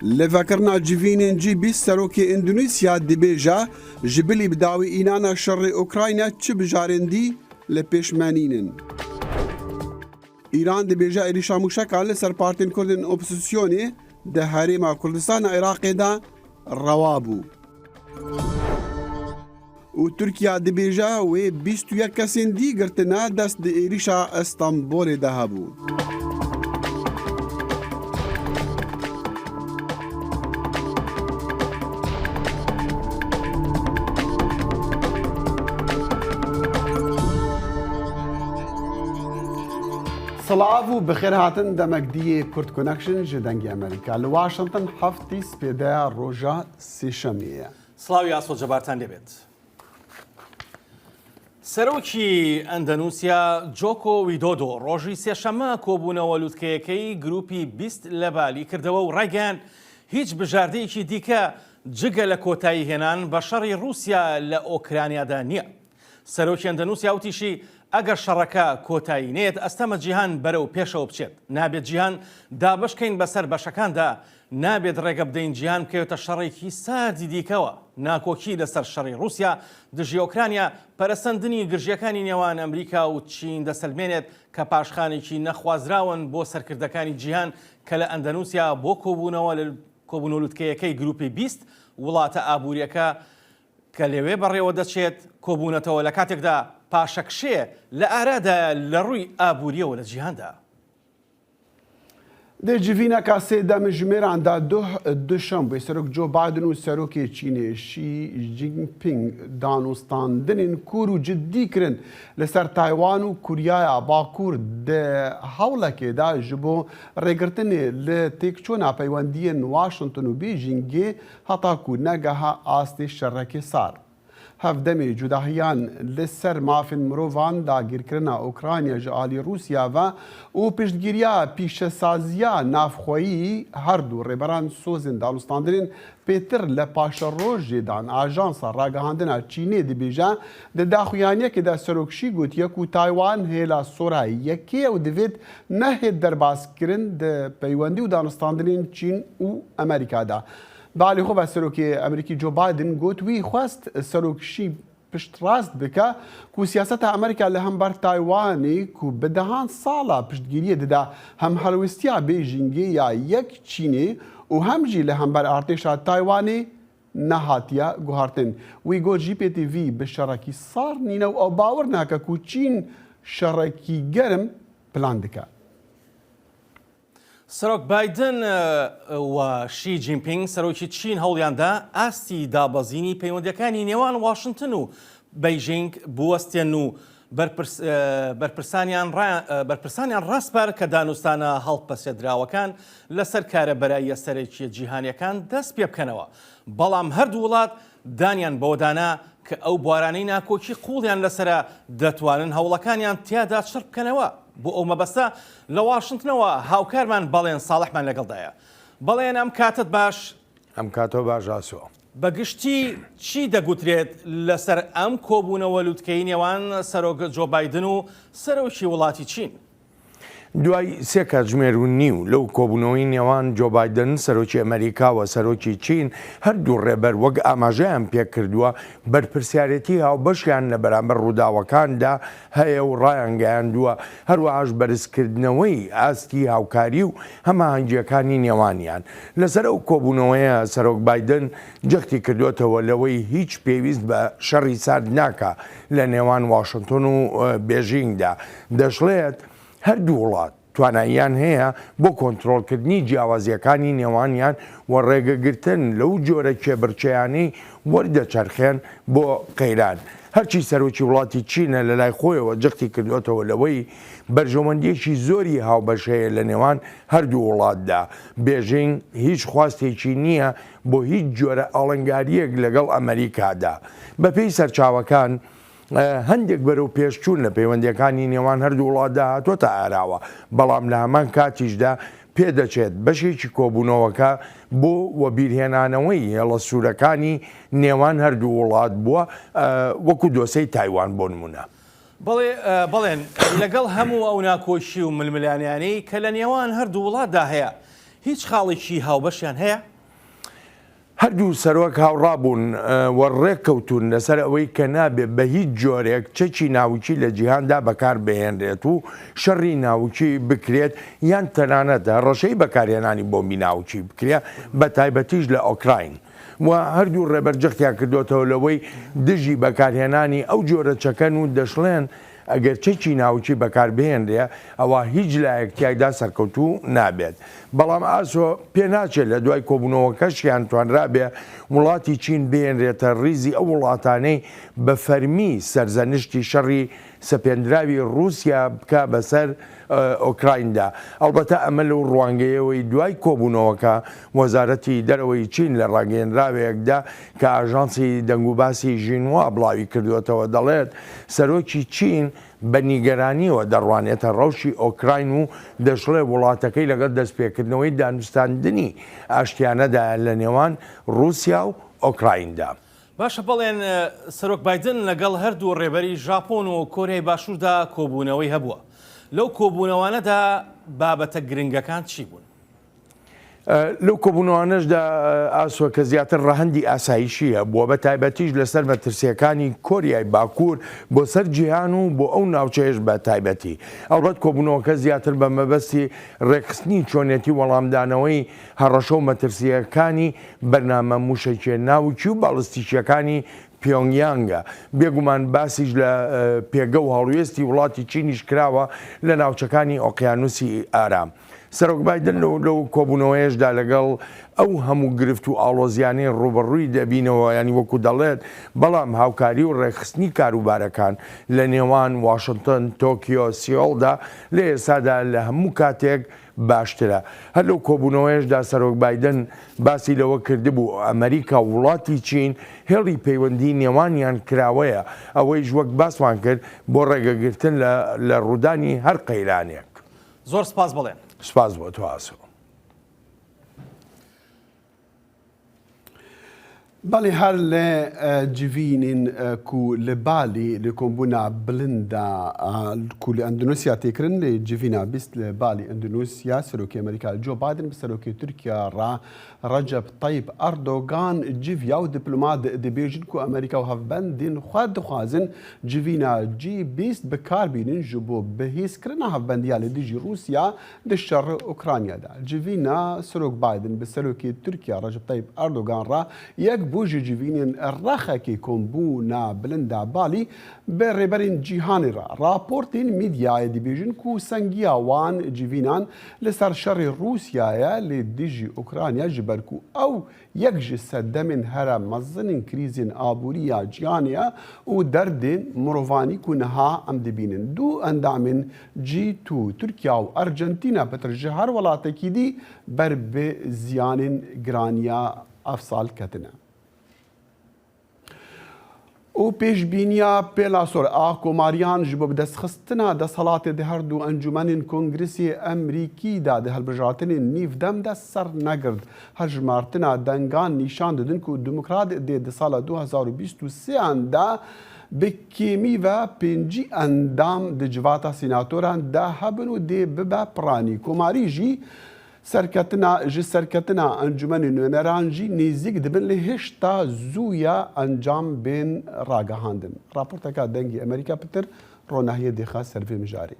Li vekirina civînên G20 Serokê Îndonîsya dibêje, Ji bilî bi dawî înana şerê Ukrayna çi bijarên dî li pêş me nînin. Îran dibêje êrîşa mûşekan li ser partên Kurd ên opozîsyonê di Herêma Kurdistana Iraqê de rewa bû. Û Tirkiye dibêje wê 21 kesên dî girtine dest di êrîşa Stenbolê de hebû. Silav û bi xêr hatin demek diyê Kurd Connection ji Dengê Amerîka li Washington heftî spêdeya roja sêşemê ye. سڵاوی ئاسۆ جەبارتان لێبێت. سەرۆکی ئەندەنوسیا جۆکۆ ویدۆدۆ ڕۆژی سێشەممە کۆبوونەوە لوتکەیەکەی گروپی 20 لە بالی کردەوە و ڕایگەیاند هیچ بژاردەیەکی دیکە جگە لە کۆتایی هێنان بە شەڕی ڕووسیا لە ئۆکرانیادا نییە. سەرۆکی ئەندەنوسیا وتیشی، ئەگەر شەڕەکە کۆتایی نەیەت ئەستەمە جیهان بەرەو پێشەوە بچێت، نابێت جیهان دابەشکەین بەسەر بەشەکاندا، نابێت ڕێگە بدەین جیهان بکەوێتە شەڕێکی ساردی دیکەوە. ناکۆکی لەسەر شەڕی ڕووسیا دژی ئۆکرانیا، پەرەسەندنی گرژییەکانی نێوان ئەمریکا و چین دەسەلمێنێت کە پاشخانێکی نەخوازراون بۆ سەرکردەکانی جیهان کە لە ئەندەنوسیا بۆ کۆبوونەوە لە کۆبوونەوە لوتکەیەکەی گروپی 20 وڵاتە ئابوورییەکە کە لەوێ بەڕێوەدەچێت کۆبوونەتەوە لە کاتێکدا پاشەکشێ لە ئارادایە لە ڕووی ئابوورییەوە لە جیهاندا. Di civîneka sê demjimêran de duh Duşembê Serok Joe Biden û Serokê Çînê Xi Jinping danûstandinên kûr û cidî kirin li ser Taywan û Koryaya Bakur di hewlekê de ji bo rêgirtinê li têkçûna peywendiyên Washington û Beijingê heta ku negeha astê şerekê sar. Hevdemê cudahiyan li ser mafên mirovan dagîrkirina Ukrayna ji alî Rûsya ve û piştgiriya pîşesaziya navxweyî her du rêberan sozên danûstandinên pêtir li paşerojê dan. Ajansa Ragihandina Çînê dibêje, di daxuyaniyekê de Serok Xi gotiye ku Taywan hêla sora yekê ye û divêt nehêt derbaskirin di peywendî û danûstandinên Çîn û Amerîka de. Bi alî xwe ve Serokê Amerîkî Joe Biden got wî xwest Serok Xi piştrast bike ku siyaseta Amerîka li hember Taywanê ku bi dehan sala piştgiriyê dide hem helwêstiya Beijingê ya yek Çînê û hem jî li hember artêşa Taywanê nehatiye guhartin. Wî got jî pêtî vî bi şerekî sar nîne û ew bawer nake ku Çîn şerekî germ plan dike. سەرۆک بایدن و شی جینپینگ سەرۆکی چین هەوڵیاندا ئاستی دابەزینی پەیوەندیەکانی نێوان واشنتن و بەیژینگ بوەستێن و بەرپرسانیان ڕاسپارد کە دانوستانە هەڵپەسێردراوەکان لەسەر کارە بەراییە سەرەکیە جیهانیەکان دەست پێبکەنەوە بەڵام هەردوو وڵات دانیان بەوەدانا کە ئەو بوارانەی ناکۆکی قووڵیان لەسەرە دەتوانن هەوڵەکانیان تیادا چڕ بکەنەوە. بۆ ئەو مەبەستە لە واشنتنەوە هاوکارمان بەڵێن ساڵحمان لەگەڵدایە. بەڵێن ئەم کاتەت باش. ئەم کاتەو باش ئاسۆ. بە گشتی چی دەگوترێت لەسەر ئەم کۆبوونەوە لوتکەی نێوان سەرۆک جۆ بایدن و سەرۆکی وڵاتی چین؟ دوای سێ کاتژمێر و نیو لەو کۆبوونەوەی نێوان جۆ بایدن سەرۆکی ئەمەریکا و سەرۆکی چین، هەردوو ڕێبەر وەک ئاماژەیان پێکردووە بەرپرسیارێتی هاوبەشیان لە بەرامبەر ڕووداوەکاندا هەیە و ڕایانگەیاندووە، هەروەهاش بەرزکردنەوەی ئاستی هاوکاری و هەماهەنگییەکانی نێوانیان. لەسەر ئەو کۆبوونەوەیە سەرۆک بایدن جەختی کردووەتەوە لەوەی هیچ پێویست بە شەڕی سارد ناکا لە نێوان واشنتۆن و بێژینگدا، دەشڵێت، هەردوو وڵات تواناییان هەیە بۆ کۆنترۆڵکردنی جیاوازییەکانی نێوانیان و ڕێگەگرتن لەو جۆرە کێبڕکێیانەی وەردەچەرخێن بۆ قەیران. هەرچی سەرۆکی وڵاتی چینە لەلای خۆیەوە جەختی کردووەتەوە لەوەی بەرژەوەندییەکی زۆری هاوبەش هەیە لە نێوان هەردوو وڵاتدا، بێژینگ هیچ خواستێکی نییە بۆ هیچ جۆرە ئاڵنگارییەک لەگەڵ ئەمەریکادا. بەپێی سەرچاوەکان، هەندێک بەرەو پێشچوون لە پەیوەندییەکانی نێوان هەردوو وڵاتدا هاتۆتە ئاراوە، بەڵام لە هەمان کاتیشدا پێدەچێت بەشێکی کۆبوونەوەکە بۆ وەبیرهێنانەوەی هێڵە سوورەکانی نێوان هەردوو وڵات بووە، وەکو دۆسێی تایوان بۆ نموونە. بەڵێ بەڵێن، لەگەڵ هەموو ئەو ناکۆکی و ململانێیانەی کە لە نێوان هەردوو وڵاتدا هەیە، هیچ خاڵێکی هاوبەشیان هەیە؟ هەردوو سەرۆک هاوڕا بوون و ڕێککەوتوون لەسەر ئەوەی کە نابێت بە هیچ جۆرێک چەکی ناوکی لە جیهاندا بەکاربهێنرێت و شەڕی ناوکی بکرێت یان تەنانەت هەڕەشەی بەکارهێنانی بۆمبی ناوکی بکرێت بەتایبەتیش لە ئۆکراین و هەردوو ڕێبەر جەختیان کردۆتەوە لەوەی دژی بەکارهێنانی ئەو جۆرە چەکەن و دەشڵێن ئەگەر چەکی ناوکی بەکاربهێنرێ ئەوا هیچ لایەک تیایدا سەرکەوتوو نابێت. بەڵام ئاسۆ پێناچێت لە دوای کۆبوونەوەکەشیان توانرابێ وڵاتی چین بهێنرێتە ڕیزی ئەو وڵاتانەی بە فەرمی سەرزەنشتی شەڕی سەپێندراوی ڕووسیا بکا بەسەر ئۆکرایندا. ئەڵبەتە ئەمە لەو ڕوانگەیەوەی دوای کۆبوونەوەکە وەزارەتی دەرەوەی چین لە ڕاگەیەنراوێکدا کە ئاژانسی دەنگوباسی ژینوا بڵاویکردووەتەوە دەڵێت، سەرۆکی چین بە نیگەرانییەوە دەڕوانێتە ڕەوشی ئۆکراین و دەشڵێ وڵاتەکەی لەگەڵ دەستپێکردنەوەی دانوستاندنی ئاشتیانەدایە لە نێوان ڕووسیا و ئۆکرایندا. باشە بەڵێن، سەرۆک بایدن لەگەڵ هەردوو ڕێبەری ژاپۆن و کۆریای باشووردا کۆبوونەوەی هەبووە. لەو کۆبوونەوانەدا بابەتە گرنگەکان چی بوون؟ لەو کۆبوونەوانەشدا ئاسۆ کە زیاتر ڕەهەندی ئاسایشی هەبووە بە تایبەتیش لەسەر مەترسییەکانی کۆریای باکوور بۆ سەر جیهان و بۆ ئەو ناوچەیەش بە تایبەتی. ئەڵبەت کۆبوونەوەکە زیاتر بە مەبەستی ڕێکخستنی چۆنیەتی وەڵامدانەوەی هەڕەشە و مەترسییەکانی بەرنامە مووشەکییە ناوکی و باڵستیکییەکانی پیۆنگیانگە. بێگومان باسیش لە پێگە و هەڵوێستی وڵاتی چینیش کراوە لە ناوچەکانی ئۆقیانوسی ئارام. سەرۆک بایدن لەو کۆبوونەوەیەشدا لەگەڵ ئەو هەموو گرفت و ئاڵۆزیانەی ڕووبەڕووی دەبینەوە، یانی وەکو دەڵێت، بەڵام هاوکاری و ڕێکخستنی کاروبارەکان لە نێوان واشنتن، تۆکیۆ، سیۆڵدا لە ئێستادا لە هەموو کاتێک باشترە. هەر لەو کۆبوونەوەیەشدا سەرۆک بایدن باسی لەوە کردبوو ئەمەریکا و وڵاتی چین هێڵی پەیوەندی نێوانیان کراوەیە، ئەوەیش وەک باسمان کرد بۆ ڕێگەگرتن لە ڕوودانی هەر قەیرانێک. زۆر سپاس بەڵێن. سپاس بۆ تۆ ئاسۆ. بەڵێ هەر لە جڤینên ku li Balî li kombûna bilinda ku li Endonezya tê kirin li civîna 20 li Balî Endonezya Serokê Amerîka Joe Biden bi Serokê Tirkiya re Recep Tayyip Erdogan civiya û diplomat dibêjin ku Amerîka û hevbendên xwe dixwazin civîna G20 bi kar bînin ji bo bihêzkirina hevbendiya li dijî Rûsya di şerê Ukrayna de. Civîna Serok Biden bi Serokê Tirkiya Recep Tayyip Erdogan re yek bû ji civînên rexekê kombûna bilinda Balî bi rêberên cîhanê re. Raportên medyayê dibêjin ku sengiya wan civînan li ser şerê Rûsya ye li dijî Ukrayna ji ber ku ew yek ji sedemên here mezinên krîzên aborî ya cîhanê ye û derdên mirovanî ku niha em dibînin. Du endamên G2, Tirkiya û Arjentîna pitir ji her welatekî dî ber bi ziyanên giraniya ev sal ketine. Û pêşbîniya pêla sor a Komariyan ji bo bidestxistina desthilatê di her du encûmenên Kongresê Emrîkî de di hilbijartinên nîvdem de ser negirt. Hejmartina dengan nîşan didin ku Demokrat dê di sala 2023 an de bi kêmî ve 50 endam di civata sînatoran de hebin û dê bibe piranî. Komarî jî Serketina ji serketina Encûmenê Nûneran jî nêzîk dibin lê hêşta zû ye encam bên ragihandin. Raporteka Dengê Amerîka pitir ronahiyê dêxe ser vê mijarê.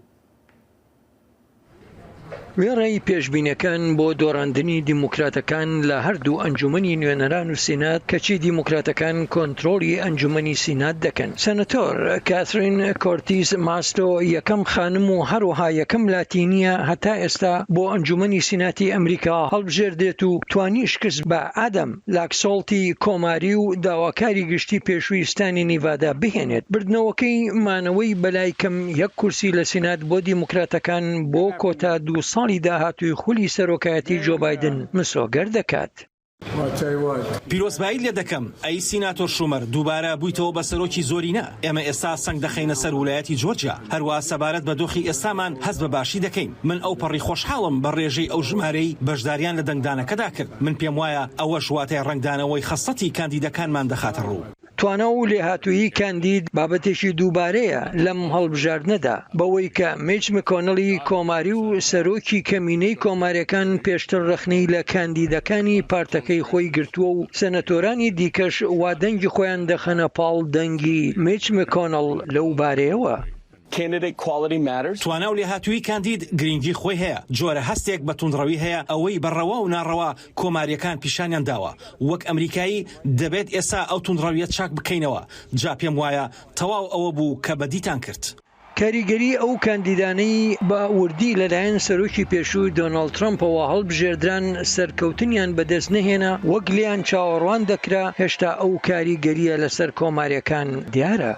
وێڕای پێشبینەکان بۆ دۆڕاندنی دیموکراتەکان لە هەردوو ئەنجومەنی نوێنەران و سینات، کەچی دیموکراتەکان کۆنترۆڵی ئەنجومەنی سینات دەکەن. سەنەتۆر کاثرین کۆرتیز ماستۆ یەکەم خانم و هەروەها یەکەم لاتینییە هەتا ئێستا بۆ ئەنجومەنی سیناتی ئەمریکا هەڵبژێردرێت و توانی شکست بە ئادەم لاکسۆڵتی کۆماری و داواکاری گشتی پێشووی ستانی نیڤادا بهێنێت. بردنەوەکەی مانەوەی بەلای کەم یەک کورسی لە سینات بۆ دیموکراتەکان بۆ کۆتا دوو ساڵی داهاتووی خولی سەرۆکایەتی جۆ بایدن مسۆگەر دەکات. پیرۆزباییت لێ دەکەم ئەی سیناتۆر شومەر، دووبارە بوویتەوە بە سەرۆکی زۆرینە. ئێمە ئێستا سەنگ دەخەینە سەر ولایەتی جۆرجیا. هەروەها سەبارەت بە دۆخی ئێستامان هەست بە باشی دەکەین. من ئەوپەڕی خۆشحاڵم بە ڕێژەی ئەو ژمارەی بەشداریان لە دەنگدانەکەدا کرد. من پێموایە ئەوەش واتای ڕەنگدانەوەی خەسڵەتی کاندیدەکانمان دەخاتە ڕوو. توانا و لێهاتوویی کاندید بابەتێکی دووبارەیە لەم هەڵبژاردنەدا، بەوەی کە میچ مکۆنڵی کۆماری و سەرۆکی کەمینەی کۆماریەکان پێشتر رەخنەی لە کاندیدەکانی پارتەکەی خۆی گرتووە و سەنەتۆرانی دیکەش وا دەنگی خۆیان دەخەنە پاڵ دەنگی میچ مکۆنڵ لەو بارەیەوە. Candidate quality matters. توانا و لێهاتوویی کاندید گرینگی خۆی هەیە، جۆرە هەستێک بە توندڕەوی هەیە، ئەوەی بە ڕەوا و ناڕەوا کۆمارییەکان پیشانیان داوە، وەک ئەمریکایی دەبێت ئێستا ئەو توندڕەوییە چاک بکەینەوە، جا پێم وایە تەواو ئەوە بوو کە بەدیتان کرد. کاریگەری ئەو کاندیدانەی بە وردی لەلایەن سەرۆکی پێشوو دۆناڵد ترەمپەوە هەڵبژێردران سەرکەوتنیان بەدەست نەهێنا وەک لێیان چاوەڕوان دەکرا، هێشتا ئەو کاریگەرییە لەسەر کۆمارییەکان دیارە.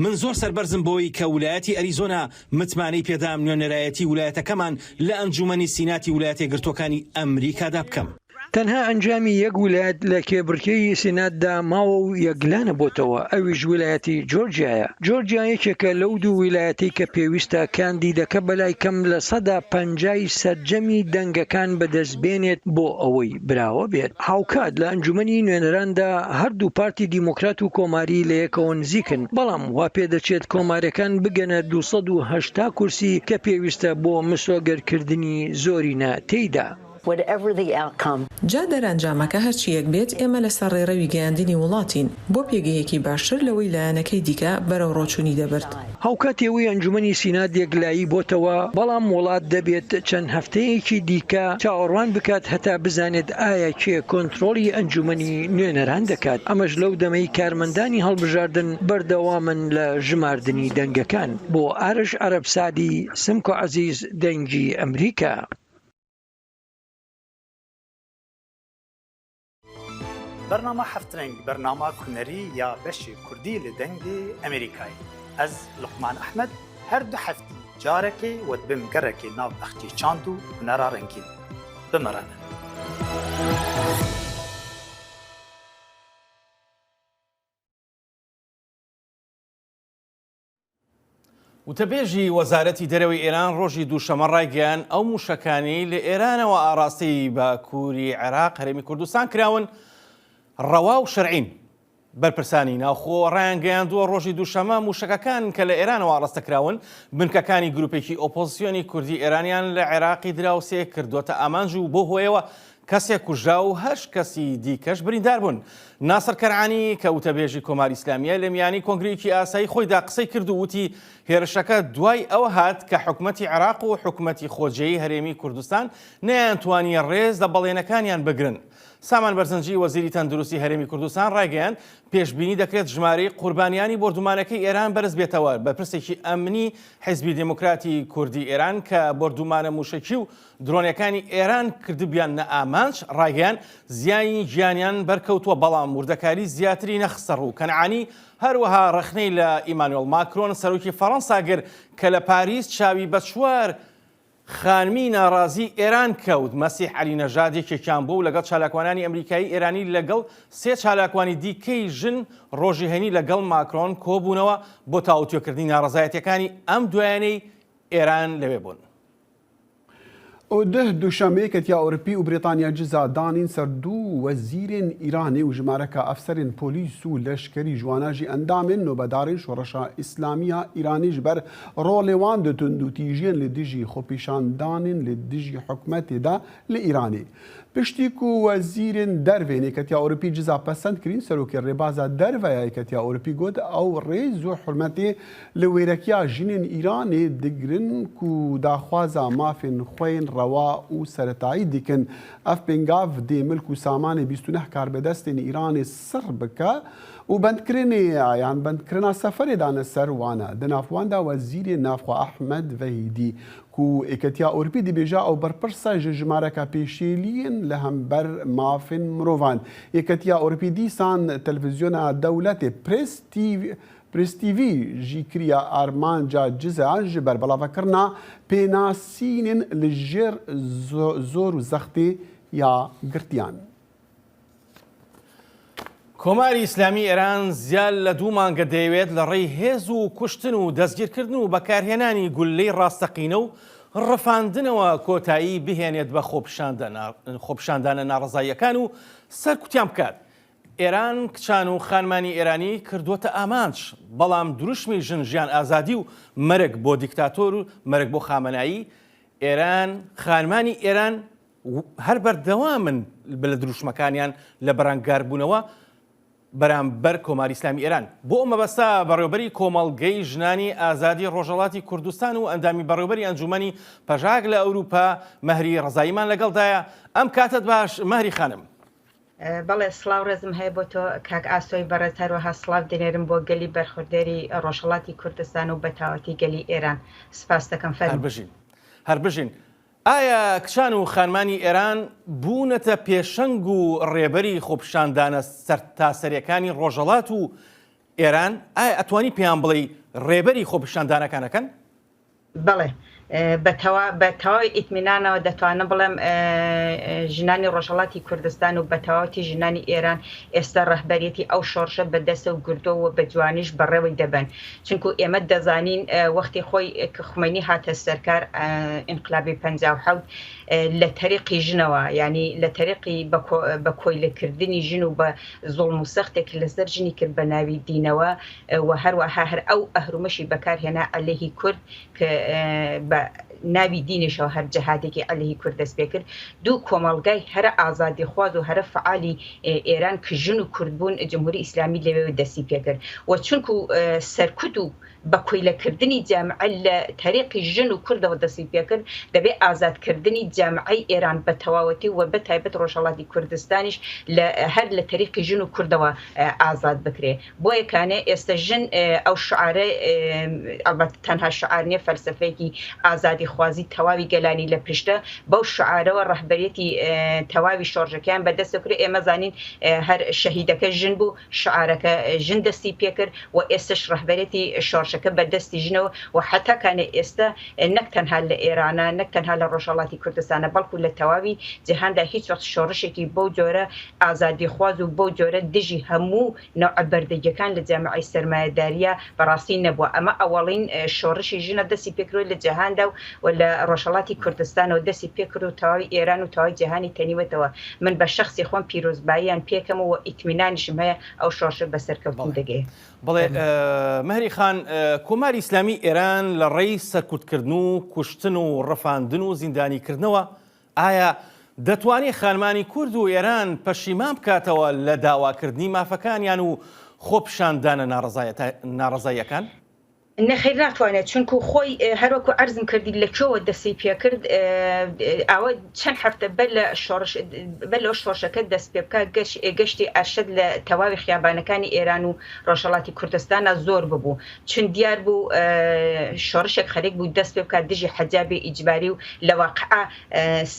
من زۆر سەربەرزم بەوەی کە ولایەتی ئەریزۆنا متمانەی پێدام نوێنەرایەتی ولایەتەکەمان لە ئەنجومەنی سیناتی ولایەتەیەکگرتووەکانی ئەمریکادا بکەم. تەنها ئەنجامی یەک ولایەت لە کێبڕکێی سیناتدا ماوە و یەکلانەبۆتەوە، ئەویش ولایەتی جۆرجیایە. جۆرجیا یەکێکە لەو دوو ویلایەتەی کە پێویستە کاندیدەکە بەلای کەم 50% ی سەرجەمی دەنگەکان بەدەستبێنێت بۆ ئەوەی براوە بێت. هاوکات لە ئەنجومەنی نوێنەراندا هەردوو پارتی دیموکرات و کۆماری لەیەکەوە نزیکن، بەڵام واپێدەچێت کۆماریەکان بگەنە 280 کورسی کە پێویستە بۆ مسۆگەرکردنی زۆرینە تێیدا. جا دەرئەنجامەکە هەرچییەک بێت، ئێمە لەسەر ڕێڕەوی گەیاندنی وڵاتین بۆ پێگەیەکی باشتر لەوەی لایەنەکەی دیکە بەرەو ڕۆچوونی دەبرد. هاوکات ئەوەی ئەنجومەنی سینات یەکلایی بۆتەوە، بەڵام وڵات دەبێت چەند هەفتەیەکی دیکە چاوەڕوان بکات هەتا بزانێت ئایا کێ کۆنترۆڵی ئەنجومەنی نوێنەران دەکات، ئەمەش لەو دەمەی کارمەندانی هەڵبژاردن بەردەوامن لە ژماردنی دەنگەکان. بۆ ئارش عەرەب سەعدی، سمکۆ عەزیز، دەنگی ئەمریکا. بەرنامە هەفترەنگ بەرنامە هونەری یا بەشی کوردی لە دەنگی ئەمریکایی ئەز لوقمان ئەحمەد هەر دو هەفتی جارەکێ وە دبم گەڕێکێ ناو بەخچی چاند و هونەرا ڕەنگین بمەڕەنە. وتەبێژی وەزارەتی دەرەوەی ئێران ڕۆژی دووشەمە ڕایگەیاند، ئەو مووشەکانەی لە ئێرانەوە ئاڕاستەی باکووری عێراق، هەرێمی کوردستان کراون، ڕەوا و شەرعین. بەرپرسانی ناوخۆ ڕایانگەیاندووە، ڕۆژی دووشەمە مووشەکەکان کە لە ئێرانەوە ئاڕاستە کراون، بنکەکانی گرووپێکی ئۆپۆزسیۆنی کوردی ئێرانیان لە عێراقی دراوسێ کردۆتە ئامانج و بەو هۆیەوە کەسێک کوژرا و هەشت کەسی دیکەش بریندار بوون. ناسر کەنعانی کە وتەبێژی کۆماری ئیسلامییە لە میانی کۆنگرەیەکی ئاسایی خۆیدا قسەی کرد و وتی هێرشەکە دوای ئەوە هات کە حکومەتی عێراق و حکومەتی خۆجێی هەرێمی کوردستان نەیانتوانی ڕێز لە بەڵێنەکانیان بگرن. سامان بەرزنجی وەزیری تەندروستی هەرێمی کوردستان ڕایگەیاند پێشبینی دەکرێت ژمارەی قوربانیانی بۆردومانەکەی ئێران بەرز بێتەوە. بەرپرسێکی ئەمنی حیزبی دێموکراتی کوردی ئێران کە بۆردومانە موشەکی و درۆنەکانی ئێران کردبیاننە ئامانج، ڕایگەیاند، زیانی گیانیان بەرکەوتووە، بەڵام وردەکاری زیاتری نەخستەڕوو. کەنعانی هەروەها ڕەخنەی لە ئیمانوێڵ ماکرۆن، سەرۆکی فەڕەنسا گرت کە لە پاریس چاوی بە چوار خانمی ناڕازی ئێران کەوت، مەسیح عەلی نەژاد یەکێکیان بوو و لەگەڵ چالاکوانانی ئەمریکایی ئێرانی لەگەڵ سێ چالاکوانی دیکەی ژن ڕۆژی هەینی لەگەڵ ماکرۆن کۆبوونەوە بۆ تاوتوێکردنی ناڕەزایەتییەکانی ئەم دوایانەی ئێران لەوێ بوون. Duh Duşemê Yeketiya Ewropî û Brîtanya ciza danîn ser du wezîrên Îranê û jimareka efserên polîs û leşkerî ji wana jî endamên nobedarên Şoreşa Îslamî ya Îranê ji ber rolê wan di tundûtîjiyên li dijî xwepêşandanên li dijî hikûmetê de li Îranê. Piştî ku wezîrên dervên Yeketiya Ewropî ciza pesend kirîn, Serokê Rêbaza Derve ya Yeketiya Ewropî got, Ew rêz û hurmetê li wêrekiya jinên Îranê digirin ku daxwaza mafên xwe yên rewa û seretayî dikin. Ev pêngav dê milk û samanê 29 karbidestên Îranê sirr bike û bendkirinê yan bendkirina seferê dane ser wan e. Di nav wan de Wezîrê Navxwe Ehmed Vehîdî ku Yeketiya Ewropî dibêje ew berpirs e ji jimareke pêşêliyên li hember mafên mirovan. Yeketiya Ewropî dîsan televîzyona dewletê Press TV Press TV jî kiriye armanca cizeyan ji ber belavekirina pênasînên li jêr zor û zextê ya girtiyan. کۆماری ئیسلامی ئێران زیاد لە دوو مانگە دەیەوێت لە ڕێی هێز و کوشتن و دەستگیرکردن و بەکارهێنانی گوللەی ڕاستەقینە و ڕفاندنەوە کۆتایی بهێنێت بە خۆپیشاندانە ناڕەزاییەکان و سەرکوتیان بکات. ئێران کچان و خانمانی ئێرانی کردووەتە ئامانج، بەڵام دروشمی ژن ژیان ئازادی و مەرگ بۆ دیکتاتۆر و مەرگ بۆ خامەنایی ئێران، خانمانی ئێران هەر بەردەوامن لە دروشمەکانیان لە بەرەنگاربوونەوە بەرامبەر کۆماری ئیسلامی ئێران. بۆ ئەو مەبەستە بەڕێوەبەری کۆمەڵگەی ژنانی ئازادی ڕۆژهەڵاتی کوردستان و ئەندامی بەڕێوەبەری ئەنجوومەنی پەژاک لە ئەوروپا مەهری ڕەزاییمان لەگەڵدایە. ئەم کاتەت باش مەهری خانم. بەڵێ سڵاو ڕێزم هەیە بۆ تۆ کاک ئاسۆی بەڕێز هەروەها سڵاو دەنێرم بۆ گەلی بەرخوردێری ڕۆژهەڵاتی کوردستان و بەتاوەتی گەلی ئێران سپاس دەکەم فەرموو. هەر بژین هەر بژین. ئایا کچان و خانمانی ئێران بوونەتە پێشەنگ و ڕێبەری خۆپیشاندانە سەرتاسەریەکانی ڕۆژهەڵات و ئێران؟ ئایا ئەتوانی پێیان بڵێی ڕێبەری خۆپیشاندانەکانەکەن؟ بەڵێ بە تەوا بە تەواوی ئیتمینانەوە دەتوانم بڵێم ژنانی ڕۆژهەڵاتی کوردستان و بە تەواوەتی ژنانی ئێران ئێستا ڕەهبەریەتی ئەو شۆڕشە بە دەستەوە گرتووە و بە جوانیش بەڕێوەی دەبەن. چونکو ئێمە دەزانین وەختی خۆی کە خومەینی هاتە سەرکار ئینقلابی 57 لە تەریقی ژنەوە یانی لە تەریقی بە کۆیلە کردنی ژن و بە زوڵم و سەختێک لەسەر ژنی کرد بە ناوی دینەوە و هەروەها هەر ئەو ئەهرومەشی بەکار هێنا عەلەیهی کورد کە بە ناوی دینیشەوە هەر جەهادێکی عەلەیهی کورد دەست پێ کرد دوو کۆمەڵگای هەرە ئازادیخواز و هەرە فەعالی ئێران کە ژن و کورد بوون جمهوری ئیسلامی لەوێوە دەستی پێ کرد و چونکو سەرکوت و بە کۆیلە کردنی جامعە لە تەریقی ژن و کوردەوە دەستی پێ کرد دەبێ ئازاد کردنی جامعەی ئێران بە تەواوەتی و بە تایبەت ڕۆژهەڵاتی کوردستانیش لە هەر لە تەریقی ژن و کوردەوە ئازاد بکرێ. بۆیە کانێ ئێستە ژن ئەو شعارە ئەڵبەت تەنها شعار نیە فەلسەفەیەکی ئازادیخوازی تەواوی گەلانی لە پشتە بەو شعارەوە ڕەهبەریەتی تەواوی شۆڕشەکەیان بە دەستەوە کرد ئێمە زانین هەر شەهیدەکە ژن بوو شعارەکە ژن دەستی پێکرد و ئێستەش ڕەهبەرێتی شۆڕشەکە بە دەستی ژنەوە و حەتا کانێ ئێستە نەک تەنها لە ئێرانە نەک تەنها لە ڕۆژهەڵاتی کوردستانە بەڵکو لە تەواوی جیهاندا هیچ وەخت شۆڕشێکی بەو جۆرە ئازادیخواز و بەو جۆرە دژی هەموو نەوعە بەردەگیەکان لە جامعەی سەرمایەدارییا بەڕاستی نەبووە. ئەمە ئەوەڵین شۆڕشی ژنە دەستی پێکردووە لە جیهاندا و لە ڕۆژهەڵاتی کوردستانەوە دەستی پێکرد و تەواوی ئێران و تەواوی جیهانی تەنیوەتەوە. من بە شەخسی خۆم پیرۆزباییان پێکەم و ئیتمینانیشم هەیە ئەو شۆڕشە بە سەرکەوتن بەڵێ. دەگەیە. بەڵێ مەهری خان، کۆماری ئیسلامی ئێران لە ڕێی سەرکوتکردن و کوشتن و ڕفاندن و زیندانیکردنەوە ئایا دەتوانێ خانمانی کورد و ئێران پەشیمان بکاتەوە لە داواکردنی مافەکانیان و خۆپیشاندانە ناڕەزاییەکان؟ نەخەیر ناتوانێت چونکو خۆی هەروەکو عەرزم کردی لە کوێوە دەستی پێکرد ئاوە چەند هەفتە بەر لە شۆڕش بەر لەوە شۆڕشەکە دەست پێ بکات گەشتی ئەرشەد لە تەواوی خیابانەکانی ئێران و ڕۆژهەڵاتی کوردستانا زۆر ببوو چون دیار بوو شۆڕشێک خەریک بوو دەست پێ بکات دژی حەجابی ئیجباری و لە واقعا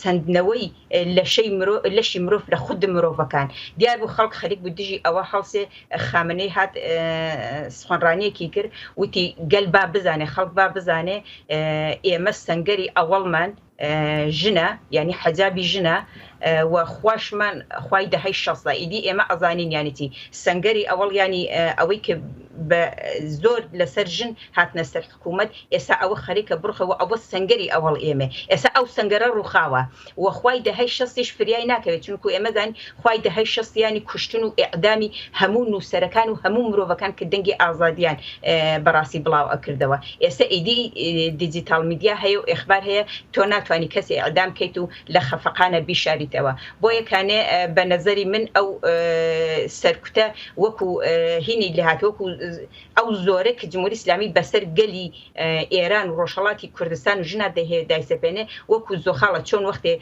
سەندنەوەی لەشەی مرۆ لەشی مرۆڤ لە خود مرۆڤەکان دیار بوو خەڵک خەریک بوو دژی ئەوە هەڵسێ خامنەی هات سخنڕانیەکی کرد وتی گەل با بزانێ خەڵک با بزانێ ئێمە سەنگەری ئەوەڵمان ژنە یانی حەجابی ژنە و خواشمان خوای دەهای شەسە ئیدی ئێمە ئەزانین یانی چی سەنگەری ئەوەڵ یانی ئەوەی کە بە زۆر لەسەر ژن هاتنە سەر حکوومەت ئێستا ئەوە خەریکە بڕخە و ئەوە سەنگەری ئەوەڵ ئێمە ئێستا ئەو سەنگەرە ڕووخاوە و خوای دەهای شەستیش فریای ناکەوێت چونکو ئێمە زانین خوای دەهای شەست یانی کوشتن و ئیعدامی هەموو نووسەرەکان و هەموو مرۆڤەکان کە دەنگی ئازادیان بەڕاستی بڵاو ئەکردەوە ئێستا ئیدی دیجیتاڵ میدیا هەیە و ئیخبار هەیە تۆ ناتوانی کەسێ ئیعدام کەیت و لە خەفەقانە بیشاریتەوە بۆیە کانێ بە نەزەری من ئەو سەرکوتە وەکو هینی لێهات وەکو ئەو زۆرە کە جمهوری ئیسلامی بەسەر گەلی ئێران و ڕۆژهەڵاتی کوردستان و ژنا دەیهەوێت دایسەپێنێ وەکو زۆخاڵە چۆن وەختێ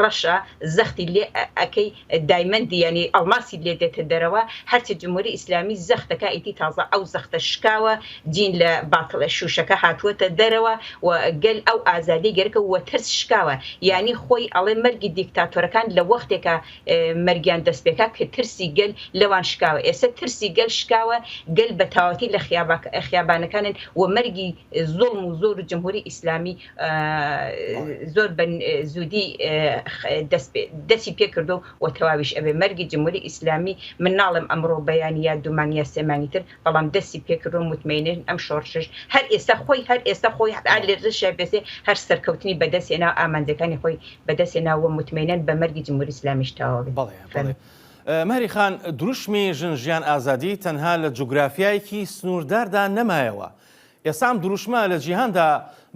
ڕەشە زەختی لێ ئەکەی دایمەندی یانی ئەڵماسی لێ دێتە دەرەوە هەرچی جمهوری ئیسلامی زەختەکا ئیدی تازە ئەو زەختە شکاوە جین لە باتڵە شوشەکە هاتووەتە دەرەوە و گەل ئەو ئازادی گەرەکە و ترس شکاوە یانی خۆی ئەڵێ مەرگی دیکتاتۆرەکان لە وەختێکا مەرگیان دەست پێکا کە ترسی گەل لەوان شکاوە ئێستا ترسی گەل شکاوە گەل بە تەواوەتی لە خیابانەکانن و مەرگی زوڵم و زۆر و جمهوری ئیسلامی زۆر بە زودی دەستی پێ کردو و تەواویش ئەبێ مەرگی جمهوری ئیسلامی من ناڵێم ئەمڕۆ بەیانی یا دوو مانگ یا سێ مانگی تر بەڵام دەستی پێ کردو متمەینن ئەم شۆڕشەش هەر ئێستا خۆی هەر ئێستا خۆی هەر لێرەشا بێسێ هەر سەرکەوتنی بەدەست هێنا ئامانجەکانی خۆی بەدەست هێنا و متمەینن بە مەرگی جمهوری ئیسلامیش تەواو بێ. بەڵێ بەڵێ. مەهری خان، دروشمی ژن ژیان ئازادی تەنها لە جوگرافیایەکی سنوورداردا نەمایەوە، ئێستا ئەم دروشمە لە جیهاندا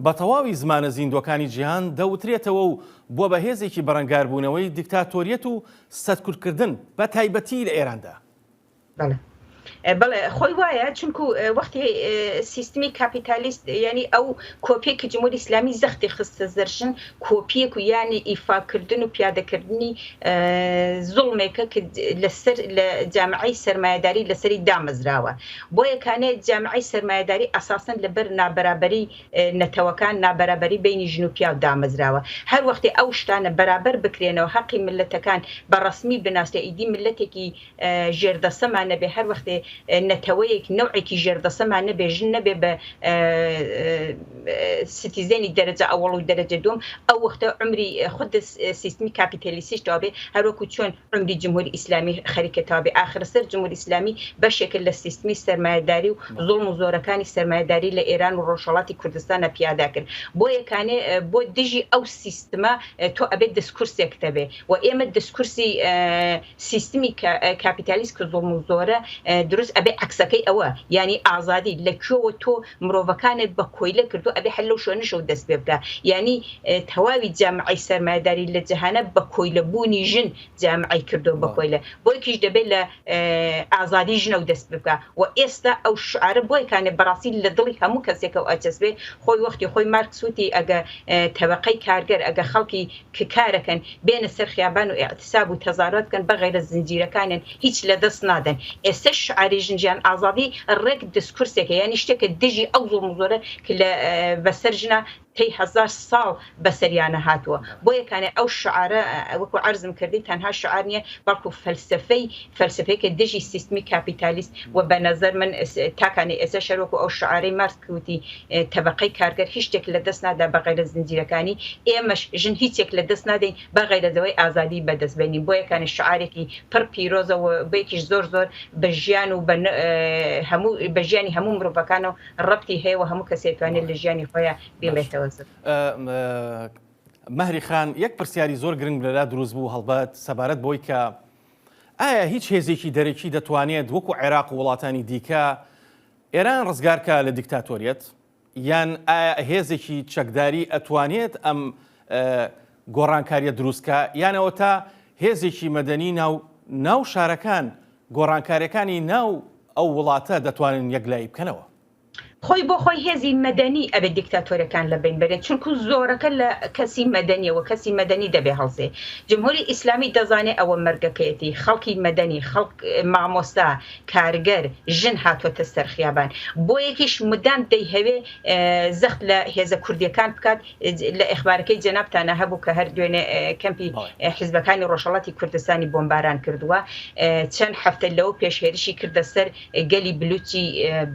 بە تەواوی زمانە زیندووەکانی جیهان دەوترێتەوە و بووە بە هێزێکی بەرەنگاربوونەوەی دیکتاتۆریەت و سەرکوتکردن بە تایبەتی لە ئێراندا. بەڵێ بەڵێ خۆی وایە چونکو وەختی سیستمی کاپیتالیست یعنی ئەو کۆپیە کە جمهوری ئیسلامی زەختی خستە سەر ژن کۆپیەک و یعنی ئیفاکردن و پیادەکردنی زوڵمێکە کە لەسەر لە جامعەی سەرمایەداری لەسەری دامەزراوە بۆیە کانێ جامعەی سەرمایەداری ئەساسەن لەبەر نابەرابەری نەتەوەکان نابەرابەری بەینی ژن و پیاو دامەزراوە هەر وەختێ ئەو شتانە بەرابەر بکرێنەوە هەقی مللەتەکان بە ڕەسمی بناسرێ ئیدی مللەتێکی ژێردەسەمان نەبێ هەر وەختێ نەتەوەیەک نەوعێکی ژێردەسەمان نەبێ ژن نەبێ بە citizen ی دەرەجە ئەوەڵ و دەرەجە دووەم ئەو وەختە عومری خود سیستمی کاپیتالیستیش تەواو بێ هەروەکو چۆن عومری جمهوری ئیسلامی خەریکە تەواو بێ ئاخرسەر جمهوری ئیسلامی بەشێکە لە سیستمی سەرمایەداری و زوڵم و زۆرەکانی سەرمایەداری لە ئێران و ڕۆژهەڵاتی کوردستانا پیادە کرد بۆیە کانێ بۆ دژی ئەو سیستمە تۆ ئەبێ دسکورسێکت هەبێ و ئێمە دسکورسی سیستمی کاپیتالیست کە زوڵم و زۆرە دروست ئەبێ عەکسەکەی ئەوە یانی ئازادی لە کوێوە تۆ مرۆڤەکانت بە کۆیلە کردوە ئەبێ هەر لەو شوێنەشەوە دەست پێ بکا یانی تەواوی جامعەی سەرمایەداری لە جەهانە بە کۆیلە بوونی ژن جامعەی کردوە بە کۆیلە بۆیکیش دەبێت لە ئازادی ژنەوە دەست پێ بکا و ئێستا ئەو شعارە بۆیکانێ بەڕاستی لە دڵی هەموو کەسێکەوە ئەچەسپێ خۆی وەختی خۆی مارکس وتی ئەگە تەبەقەی کارگەر ئەگە خەڵکی ک کارەکەن بێنە سەر خیابان و ئیعتساب و تەزارات بکەن بەغەیرە زنجیرەکانیان هیچ لە دەست نادەن ئێستەش شعاری ژن ژیان ئازادی ڕێک دسکورسێکە یانی شتێکە دژی ئەو زوڵم و زۆرە ک لە بەسەر ژنا تەی هەزار ساڵ بەسەریانە هاتووە بۆیە کانێ ئەو شعارە وەکو عەرزم کردی تەنها شعار نیە بەڵکو فەلسەفەی فەلسەفەیەکە دژی سیستمی کاپیتالیست و بە نەزەر من تاکانێ ئێستەش هەر وەکو ئەو شعارەی مارکس ک وتی تەبەقەی کارگەر هیچ شتێک لە دەست نادا بە غەیرە زنجیرەکانی، ئێمەش ژن هیچێک لە دەست نادەین بە غەیرە لەوەی ئازادی بە دەست بێنین، بۆیە کانێ شعارێکی پڕ پیرۆزە و بێکیش زۆر زۆر بە ژیان و بە هەموو بە ژیانی هەموو مرۆڤەکانەوە ڕەبتی هەیە و هەموو کەسێ توانێت لە ژیانی خۆیا بیڵێتەوە. مەهری خان، یەک پرسیاری زۆر گرنگ لەلا دروست بوو هەڵبەت سەبارەت بەوەی کە ئایا هیچ هێزێکی دەرەکی دەتوانێت وەکو عێراق و وڵاتانی دیکە ئێران ڕزگار کا لە دیکتاتۆریەت؟ یان ئایا هێزێکی چەکداری ئەتوانێت ئەم گۆڕانکاریە دروست کا؟ یان ئەوەتا هێزێکی مەدەنی ناو ناو شارەکان گۆڕانکاریەکانی ناو ئەو وڵاتە دەتوانن یەکلایی بکەنەوە؟ خۆی بۆ خۆی هێزی مەدەنی ئەبێ دیکتاتۆرەکان لە بەین بەرێ چونکو زۆرەکە لە کەسی مەدەنیە وە کەسی مەدەنی دەبێ هەڵسێ جمهوری ئیسلامی دەزانێ ئەوە مەرگەکەیەتی خەڵکی مەدەنی خەڵک مامۆستا کارگەر ژن هاتۆتە سەر خیابان بۆیەکیش مدام دەیهەوێ زەخت لە هێزە کوردیەکان بکات لە ئیخبارەکەی جەنابتانا هەبوو کە هەر دوێنێ کەمپی حیزبەکانی ڕۆژهەڵاتی کوردستانی بۆمباران کردووە چەند هەفتە لەوە پێش هێرشی کردە سەر گەلی بلوچی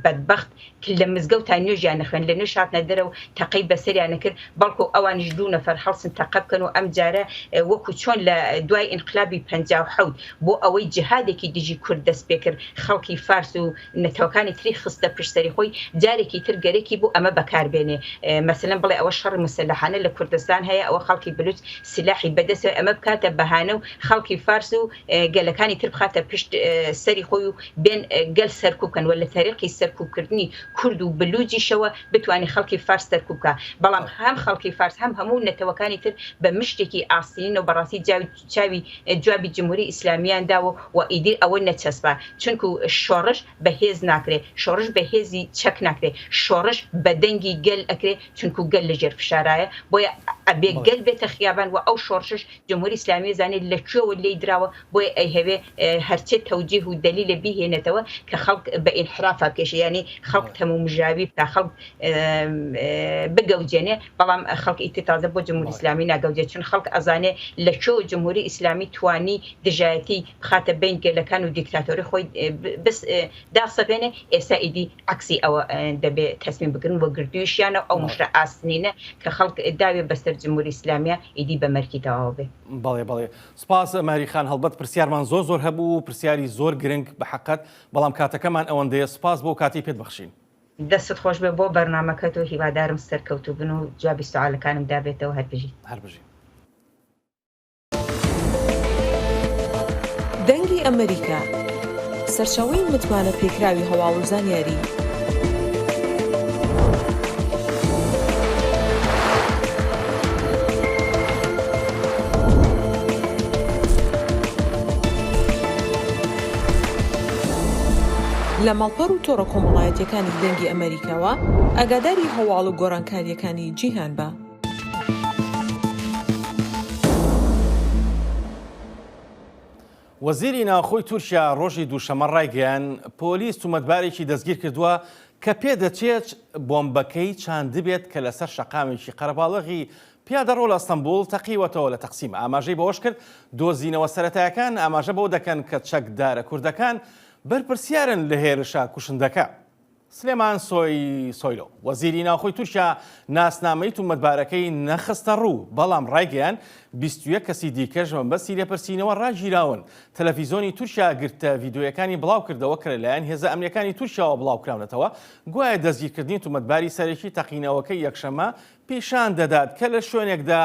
بەدبەخت لە مزگەوتا نوێژیان نەخوێند، لە نوێژ هاتنە دەرەوە تەقەی بەسەریان نەکرد، بەڵکو ئەوانیش دوو نەفەر هەڵسن تەقە بکەن و ئەمجارە وەکو چۆن لە دوای ئینقلابی 57 بۆ ئەوەی جیهادێکی دژی کورد دەست پێکرد خەڵکی فارس و نەتەوەکانی تری خستە پشت سەری خۆی جارێکی تر گەرەکی بوو ئەمە بەکار بێنێ مەسەلەن بڵێ ئەوە شەڕی موسەلەحانە لە کوردستان هەیە ئەوە خەڵکی بلوچ سلاحی بەدەستەوە ئەمە بکاتە بەهانە و خەڵکی فارس و گەلەکانی تر بخاتە پشت سەری خۆی و بێن گەل سەرکوب کەن و لە تەریقی سەرکوب کردنی کورد و بلوجیشەوە بتوانێ خەڵکی فارس سەرکوب کا بەڵام هەم خەڵکی فارس هەم هەموو نەتەوەکانی تر بە مشتێکی ئاسنینەوە بەڕاستی جاوی چاوی جوابی جمهوری ئیسلامیان داوە و ئیدی ئەوە نەچەسپا چونکو شۆڕش بە هێز ناکرێ شۆڕش بە هێزی چەک ناکرێ شۆڕش بە دەنگی گەل ئەکرێ چونکو گەل لە ژێر فشارایە بۆیە ئەبێ گەل بێتە خیابان و ئەو شۆڕشش جمهوری ئیسلامی ئەزانێ لە کوێوە لێی دراوە بۆیە ئەیهەوێ هەرچێ تەوجیه و دەلیلێ بیهێنێتەوە کە خەڵک بە ئینحرافا بکێشێ یانی خەڵک تەمومژاوی بکا خەڵک بگەوجێنێ بەڵام خەڵک ئیتر تازە بۆ جمهوری ئیسلامی ناگەوجێ چون خەڵک ئەزانێ لە کوێوە جمهوری ئیسلامی توانی دژایەتی بخاتە بەین گەلەکان و دیکتاتۆری خۆی بس داسەپێنێ ئێستا ئیدی عەکسی ئەوە دەبێ تەسمیم بگرن و گرتوویشیانە و ئەو مشتە ئاسنینە کە خەڵک داوێ بەسەر جمهوری ئیسلامیە ئیدی بە مەرگی تەواو بێ. بەڵێ بەڵێ سپاس مەهری خان هەڵبەت پرسیارمان زۆر زۆر هەبوو پرسیاری زۆر گرنگ بە حەقت بەڵام کاتەکەمان ئەوەندەیە سپاس بۆ کاتی پێت بەخشین. دەستت خۆش بێ بۆ بەرنامەکەت و هیوادارم سەرکەوتوو بن و جوابی سوالەکانم دابێتەوە هەر بژیت. هەر بژی. دەنگی ئەمەریکا، سەرچاوەی متمانە پێکراوی هەواڵ و زانیاری. لە ماڵپەڕ و تۆڕە کۆمەڵایەتیەکانی دەنگی ئەمەریکاوە ئاگاداری هەواڵ و گۆڕانکاریەکانی جیهان بە. وەزیری ناوخۆی تورکیا ڕۆژی دووشەممە ڕایگەیاند، پۆلیس تومەتبارێکی دەستگیرکردووە کە پێدەچێت بۆمبەکەی چاندبێت کە لەسەر شەقامێکی قەرەباڵغی پیادەڕۆ لە ئەستەنبوڵ تەقیوەتەوە لە تەقسیم. ئاماژەی بەوەشکرد، دۆزینەوە سەرەتایەکان ئاماژە بەوە دەکەن کە چەکدارە کوردەکان بەرپرسیارن لە هێرشە کوشندەکە. سلێمان سۆیلۆ، وەزیری ناوخۆی تورکیا ناسنامەی تومەتبارەکەی نەخستەڕوو، بەڵام ڕایگەیاند، 21 کەسی دیکەش بە مەبەستی لێپرسینەوە ڕاگیراون. تەلەفیزۆنی تورکیا گرتە ڤیدیۆیەکانی بڵاوکردەوە کە لەلایەن هێزە ئەمنییەکانی تورکیاوە بڵاوکراونەتەوە، گوایە دەستگیرکردنی تومەتباری سەرەکی تەقینەوەکەی یەکشەممە پیشان دەدات کە لە شوێنێکدا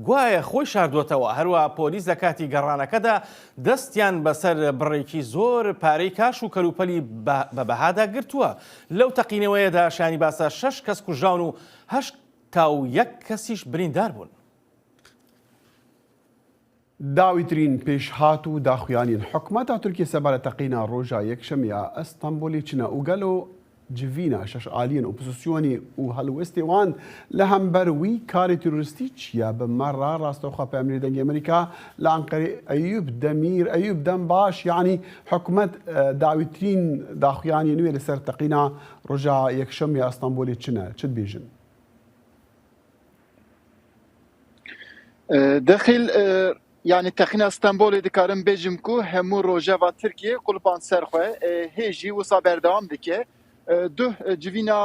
گوایە خۆی شاردووەتەوە، هەروەها پۆلیس لە کاتی گەڕانەکەدا دەستیان بەسەر بڕێکی زۆر پارەی کاش و کەلوپەلی بە بەهادا گرتووە. لەو تەقینەوەیەدا شایانی باسە شەش کەس کوژراون و 81 کەسیش بریندار بوون. داویترین پێشهات و داخویانیên hikûmeta Tirkiyê sebaret teqîna roja Yekşemê ya Îstanbulê çi ne û gelo civîna şeş aliyên opozisyonê û helwestê wan li hember wî karê terorîstî çi ye? Bi me re rastewxwe peyamnêrê Dengê Amerîka li Enqerê Eyûb Demîr. Eyûb dem baş yanî hikûmet dawîtirîn daxuyaniyên wê li ser teqîna roja Yekşemê ya Îstanbulê çi ne? Çi dibêjin? Dexîl yanî teqîna Stenbolê dikarim bêjim ku hemû rojeva Tirkiyê qulpan ser xwe hê jî wisa berdewam dike. Duh civîna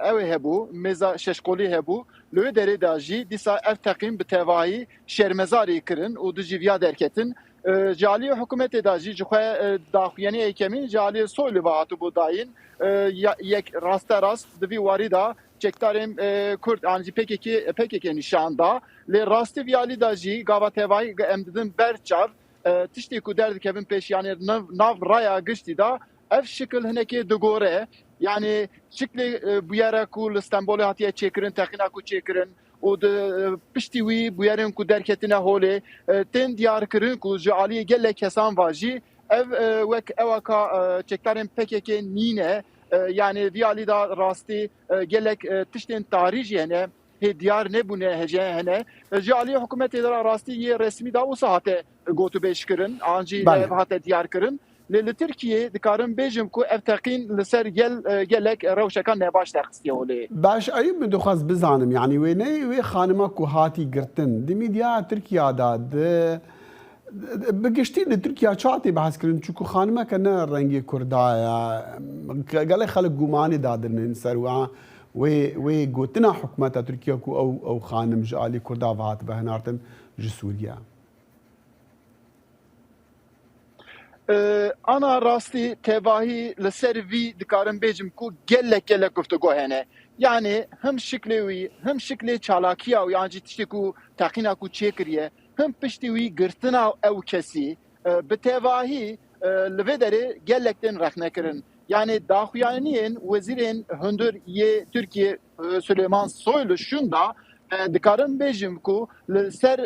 ew ê hebû, mêza şeşqolî hebû. Li wê derê de jî dîsa ev teqîn bi tevahî şermezarî kirin û dijî viya derketin. Ji aliyê hikûmetê de jî ji xwe daxuyaniyê yekemîn ji aliyê Soylu ve hatibû dayîn. Yek rasterast di vî warî de Çekdarên Kurd an jî pkk pkk nîşan da. Lê rastî vî alî de jî gava tevahî em didin ber çav tiştê ku derdikevin pêş yanî nav raya giştî de ev şikil hinekê digore. Yanî şiklê bûyera ku li Stenbolê hatiye çêkirin, teqîna ku çêkirin û di piştî wî bûyerên ku derketine holê tên diyarkirin ku ji aliyê gelek kesan ve jî ev wek ewa ka çekdarên pkk nîne. Yanî vî alî de rastî gelek tiştên tarî jî hene, hê diyar nebûne hece hene. Ji aliyê hikûmetê de rastî yê resmî de wisa hate gotûbêjkirin an jî ev hate diyarkirin. Lê li Tirkiyeyê dikarim bêjim ku ev teqîn li ser gel gelek rewşeka nebaş derxistiye holê. Baş Eyûb min dixwest bizanim yanî wêneyê wê xanima ku hatî girtin di mîdyaya Tirkiya de di Bi giştî li Tirkiya çawa tê behskirin çunku xanimeke ne rengê Kurda ye. Gelek xelk gumanê dadinên ser we wê wê gotina hikûmeta Tirkiya ku ew ew xanim ji alî Kurda ve hatibe hinartin ji Sûriye. Ana rastî tevahî li ser vî dikarim bêjim ku gelek gelek guftugo hene. Yanî him şiklê wî, him şiklê çalakiya wî an jî tiştê ku teqîna ku çêkiriye, Him piştî wî girtina ew kesî bi tevahî li vê derê gelek tên rexnekirin. Yanî daxuyaniyên wezîrên hundir yê Tirkiyê Süleyman Soylu şûnda dikarim bêjim ku li ser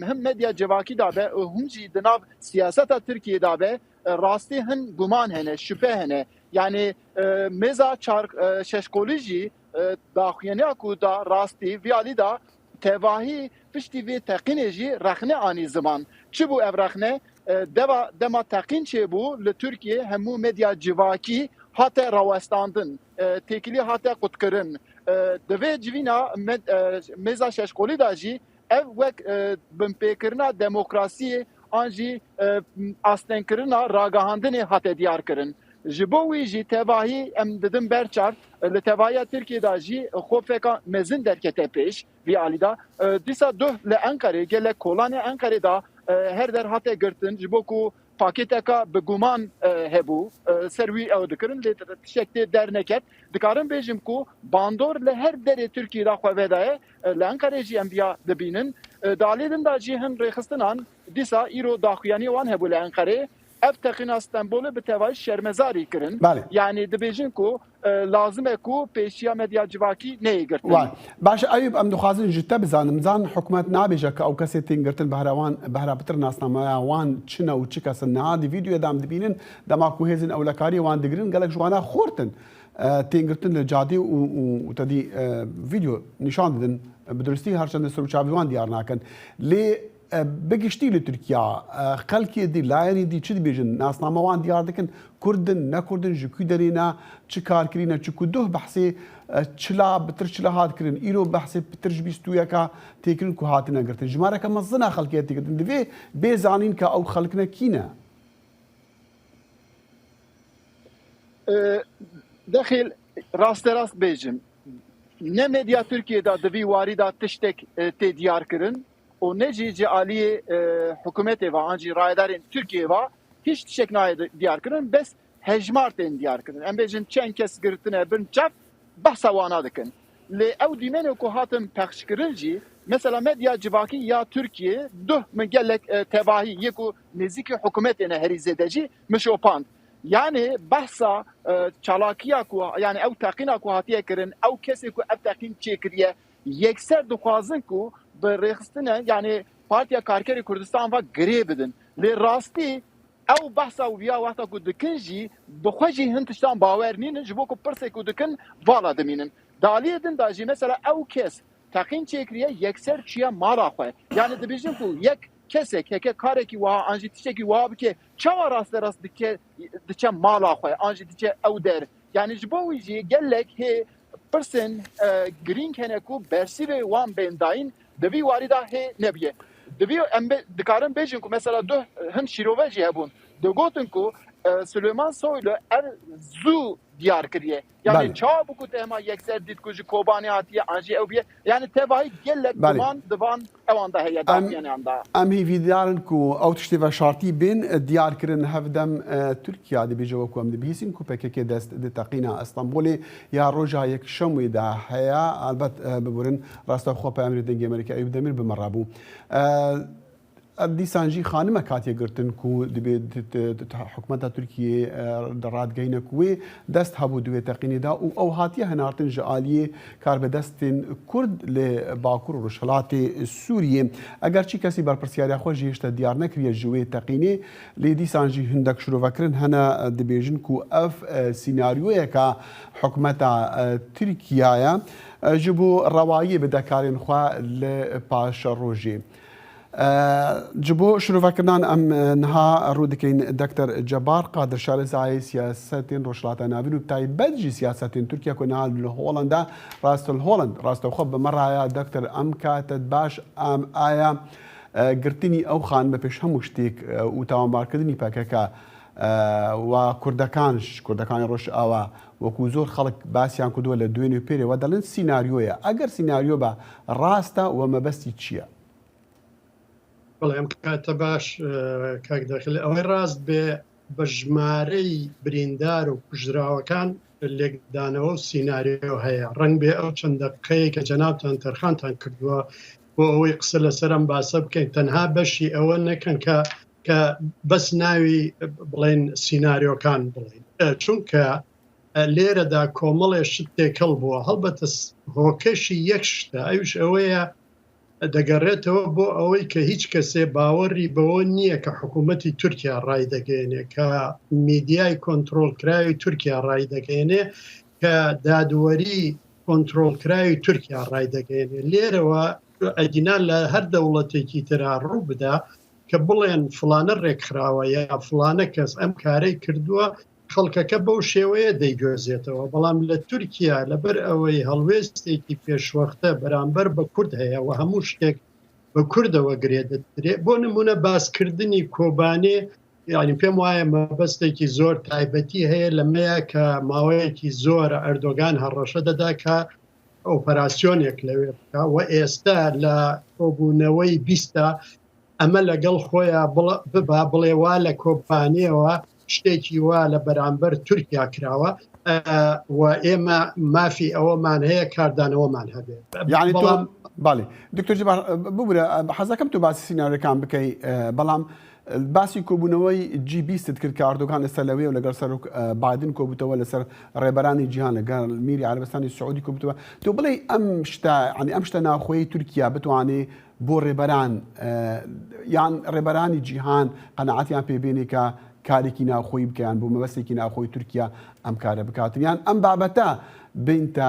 him medya civakî da be û him jî di nav siyaseta Tirkiyê da be rastî hin guman hene, şüphe hene. Yanî mêza çar şeşqolî jî daxuyaniya ku da rastî vî alî da Tevahî piştî vê teqînê jî rexne anî ziman. Çi bû ev rexne? Deva dema teqîn çêbû li Tirkiyê hemû medya civakî hate rawestandin, têkilî hate qutkirin. Di vê civîna mêza şeşqolî de jî ev wek binpêkirina demokrasiyê an jî astengkirina ragihandinê hate diyarkirin. Ji bo wî jî tevahî em didin ber çav li tevahiya Tirkiyê de jî xofeka mezin derkete pêş vî alî de. Dîsa duh li Enqerê gelek kolanê Enqerê de her der hate girtin ji bo ku pakêteka bi guman hebû ser wî ew dikirin lê tiştek tê derneket. Dikarim bêjim ku bandor li her derê Tirkiyê de xwe vedaye. Li Enqerê jî em viya dibînin. Di aliyê din de jî hin rêxistinan dîsa îro daxuyaniyê wan hebû li Enqerê. Ev teqîna Stenbolê bi tevahî şermezarî kirin. Yanî dibêjin ku lazim e ku pêşiya medya civakî neyê girtin. Baş e Eyûb em dixwazin ji te bizanim zan hikûmet nabêje ku ew kesê tên girtin behra wan behra pitir nasnameya wan çi ne û çi kes in. Niha di vîdeoyê de em dibînin dema ku hêzên ewlekariyê wan digirin gelek ji wana xort in tên girtin li cadê û û tedî vîdeo nîşan didin bi duristî her çend ser û çavê wan diyar nakin. Lê Bi giştî li Tirkiya xelkê dî, layenê dî çi dibêjin, nasname wan diyar dikin, Kurd in, ne Kurd in, ji kû derê ne, çi kar kirîne, çi ku duh behsê çila bitir çila hat kirin, îro behsê pitir ji 21 tê kirin ku hatine girtin. Jimareke mezin a xelkê tê girtin. Divê bê zanîn ka ew xelkine kî ne. Dexîl rasterast bêjim, ne medya Tirkiyê de di vî warî de tiştek tê diyarkirin, û ne jî ji aliyê hikûmetê ve an jî rayedarên Tirkiyeyê ve hiç tiştek nayê diyarkirin bes hejmar tên diyarkirin. Em bêjin çend kes girtine bin çav behsa wana dikin. Lê ew dîmenê ku hatin pexşkirin jî mesela medya civakî ya Tirkiyeyê duh min gelek tevahî yê ku nêzîkî hikûmetê ne herî zêde jî min şopand. Yanê behsa çalakiya ku yanê ew teqîna ku hatiye kirin ew kesê ku ev teqîn çêkiriye Yekser dixwazin ku bi rêxistine yanî Partiya Karkerê Kurdistan ve girê bidin. Lê rastî ew behsa û viya wexta ku dikin jî bi xwe jî hin tiştan bawer nînin ji bo ku pirsê ku dikin vala dimînin. Di aliyê din de jî mesela ew kes teqîn çêkiriye yekser çûye mala xwe. Yanî dibêjin ku yek kesek heke karekî wiha an jî tiştekî wiha bike çawa rasterast dike diçe mala xwe an jî diçe ew der. Yanî ji bo wî jî gelek hê pirsên girîng hene ku bersîvê wan bên dayîn di vî warî de hê nebûye. Di vî em dikarin bêjin ku mesela duh hin şîrove jî hebûn. Digotin ku Silêman Soylu ev zû diyar kiriye. Yanî çawa bû ku te hema yekser dît ku ji Kobanê hatiye an jî ew bûye. Yanî tevahî gelek guman di van ewan de heye daxuyaniyan de. Em hêvîdar in ku ew tiştê veşartî bên diyarkirin. Hevdem Tirkiya dibêje wek ku em dibihîsîn ku pkk dest di teqîna Stenbolê ya roja Yekşemê de heye. Elbet biborin rasta xwe peyamê Dengê Amerîka Eyûb Demîr bi min re bû. Ev dîsan jî xanimek hatiye girtin ku dibê hikûmeta Tirkiyeyê radigihîne ku wê dest hebû di wê teqînê de û ew hatiye hinartin ji aliyê karbidestên Kurd li Bakur û Rojhilatê Sûriyê. Eger çi kesî berpirsyariya xwe jî hêjta diyar nekiriye ji wê teqînê, lê dîsan jî hindek şirovekirin hene dibêjin ku ev sînaryoyeke hikûmeta Tirkiye ye ji bo rewayiyê bide karên xwe li paşerojê. Ji bo şirovekirinan em niha rû dikeyn Dekter Cebar Qadir şarezayê siyasetên Rojhilata Navîn û bi taybet jî siyasetên Tirkiye ku niha li Holanda rast li Holland rastewxwe bi me re ye. Dekter em ka te baş em aya girtinî ew xanime pêş hemû ştêk û tawanbarkirinî pkk و Kurdekanş Kurdekanê Rojava wekû zor xelk basyan kurdûwe li duwênê û pêrê we delin sînaryo ye. Eger sînaryo be rast e we mebestî çi ye? بەڵێ ئەم کاتە باش کاک داخل ئەوەی ڕاست بێ بە ژمارەی بریندار و کوژراوەکان لێکدانەوە و سیناریۆ هەیە ڕەنگ بێ ئەو چەند دەقەیە کە جەنابتان تەرخانتان کردووە بۆ ئەوەی قسە لەسەر ئەم باسە بکەین تەنها بەشی ئەوە نەکەن کە کە بەس ناوی بڵێن سیناریۆکان بڵێن چونکە لێرەدا کۆمەڵێ شت تێکەڵ بووە هەڵبەتە هۆکەشی یەک شتە ئەوش ئەوەیە دەگەڕێتەوە بۆ ئەوەی کە هیچ کەسێ باوەڕی بەوە نییە کە حکوومەتی تورکیا ڕایدەگەێنێ کە میدیای کۆنتترۆلکراوی تورکیا ڕایدەگەێنێ کە دادوەری کۆنتترۆلکراوی تورکیا ڕایدەگەێنێ لێرەوە ئەگینا لە هەر دەوڵەتێکی ترا ڕوو بدا کە بڵێن فڵانە ڕێکخراوە یا فڵانە کەس ئەم کارەی کردووە خەڵکەکە بەو شێوەیە دەیگوێزێتەوە، بەڵام لە تورکیا لەبەر ئەوەی هەڵوێستێکی پێشوەختە بەرامبەر بە کورد هەیە و هەموو شتێک بە کوردەوە گرێ دەدرێ، بۆ نمونە باسکردنی کۆبانێ یعنی پێم وایە مەبەستێکی زۆر تایبەتی هەیە لەمەیە کە ماوەیەکی زۆرە ئەردۆگان هەڕەشە دەدا کە ئۆپەراسیۆنێک لەوێ بکە و ئێستا لە کۆبوونەوەی بیستە ئەمە لەگەڵ خۆیان ببا بڵێ وا لە کۆبانیەوە شتێکی وا لە بەرامبەر تورکیا کراوە و ئێمە مافی ئەوەمان هەیە کاردانەوەمان هەبێت یعنی تۆ بەڵام. بەڵێ دکتۆر جەبار ببورە حەزەکەم تۆ باسی سیناریۆکان بکەی بەڵام باسی کۆبوونەوەی جی بیستت کرد کە ئەردۆگان ئێستا لەوێ و لەگەڵ سەرۆک بایدن کۆبووتەوە لەسەر ڕێبەرانی جیهان لەگەڵ میری عەرەبستانی سعودی کۆبووتەوە تۆ بڵێ ئەم شتە ینی ئەم شتە ناوخۆی تورکیا بتوانێ بۆ ڕێبەران یان ڕێبەرانی جیهان قەنەعەتیان پێبێنێ کە کارێکی ناوخۆی بکەیان بۆ مەبەستێکی ناوخۆی تورکیا ئەم کارە بکاتن یان ئەم بابەتە بینتە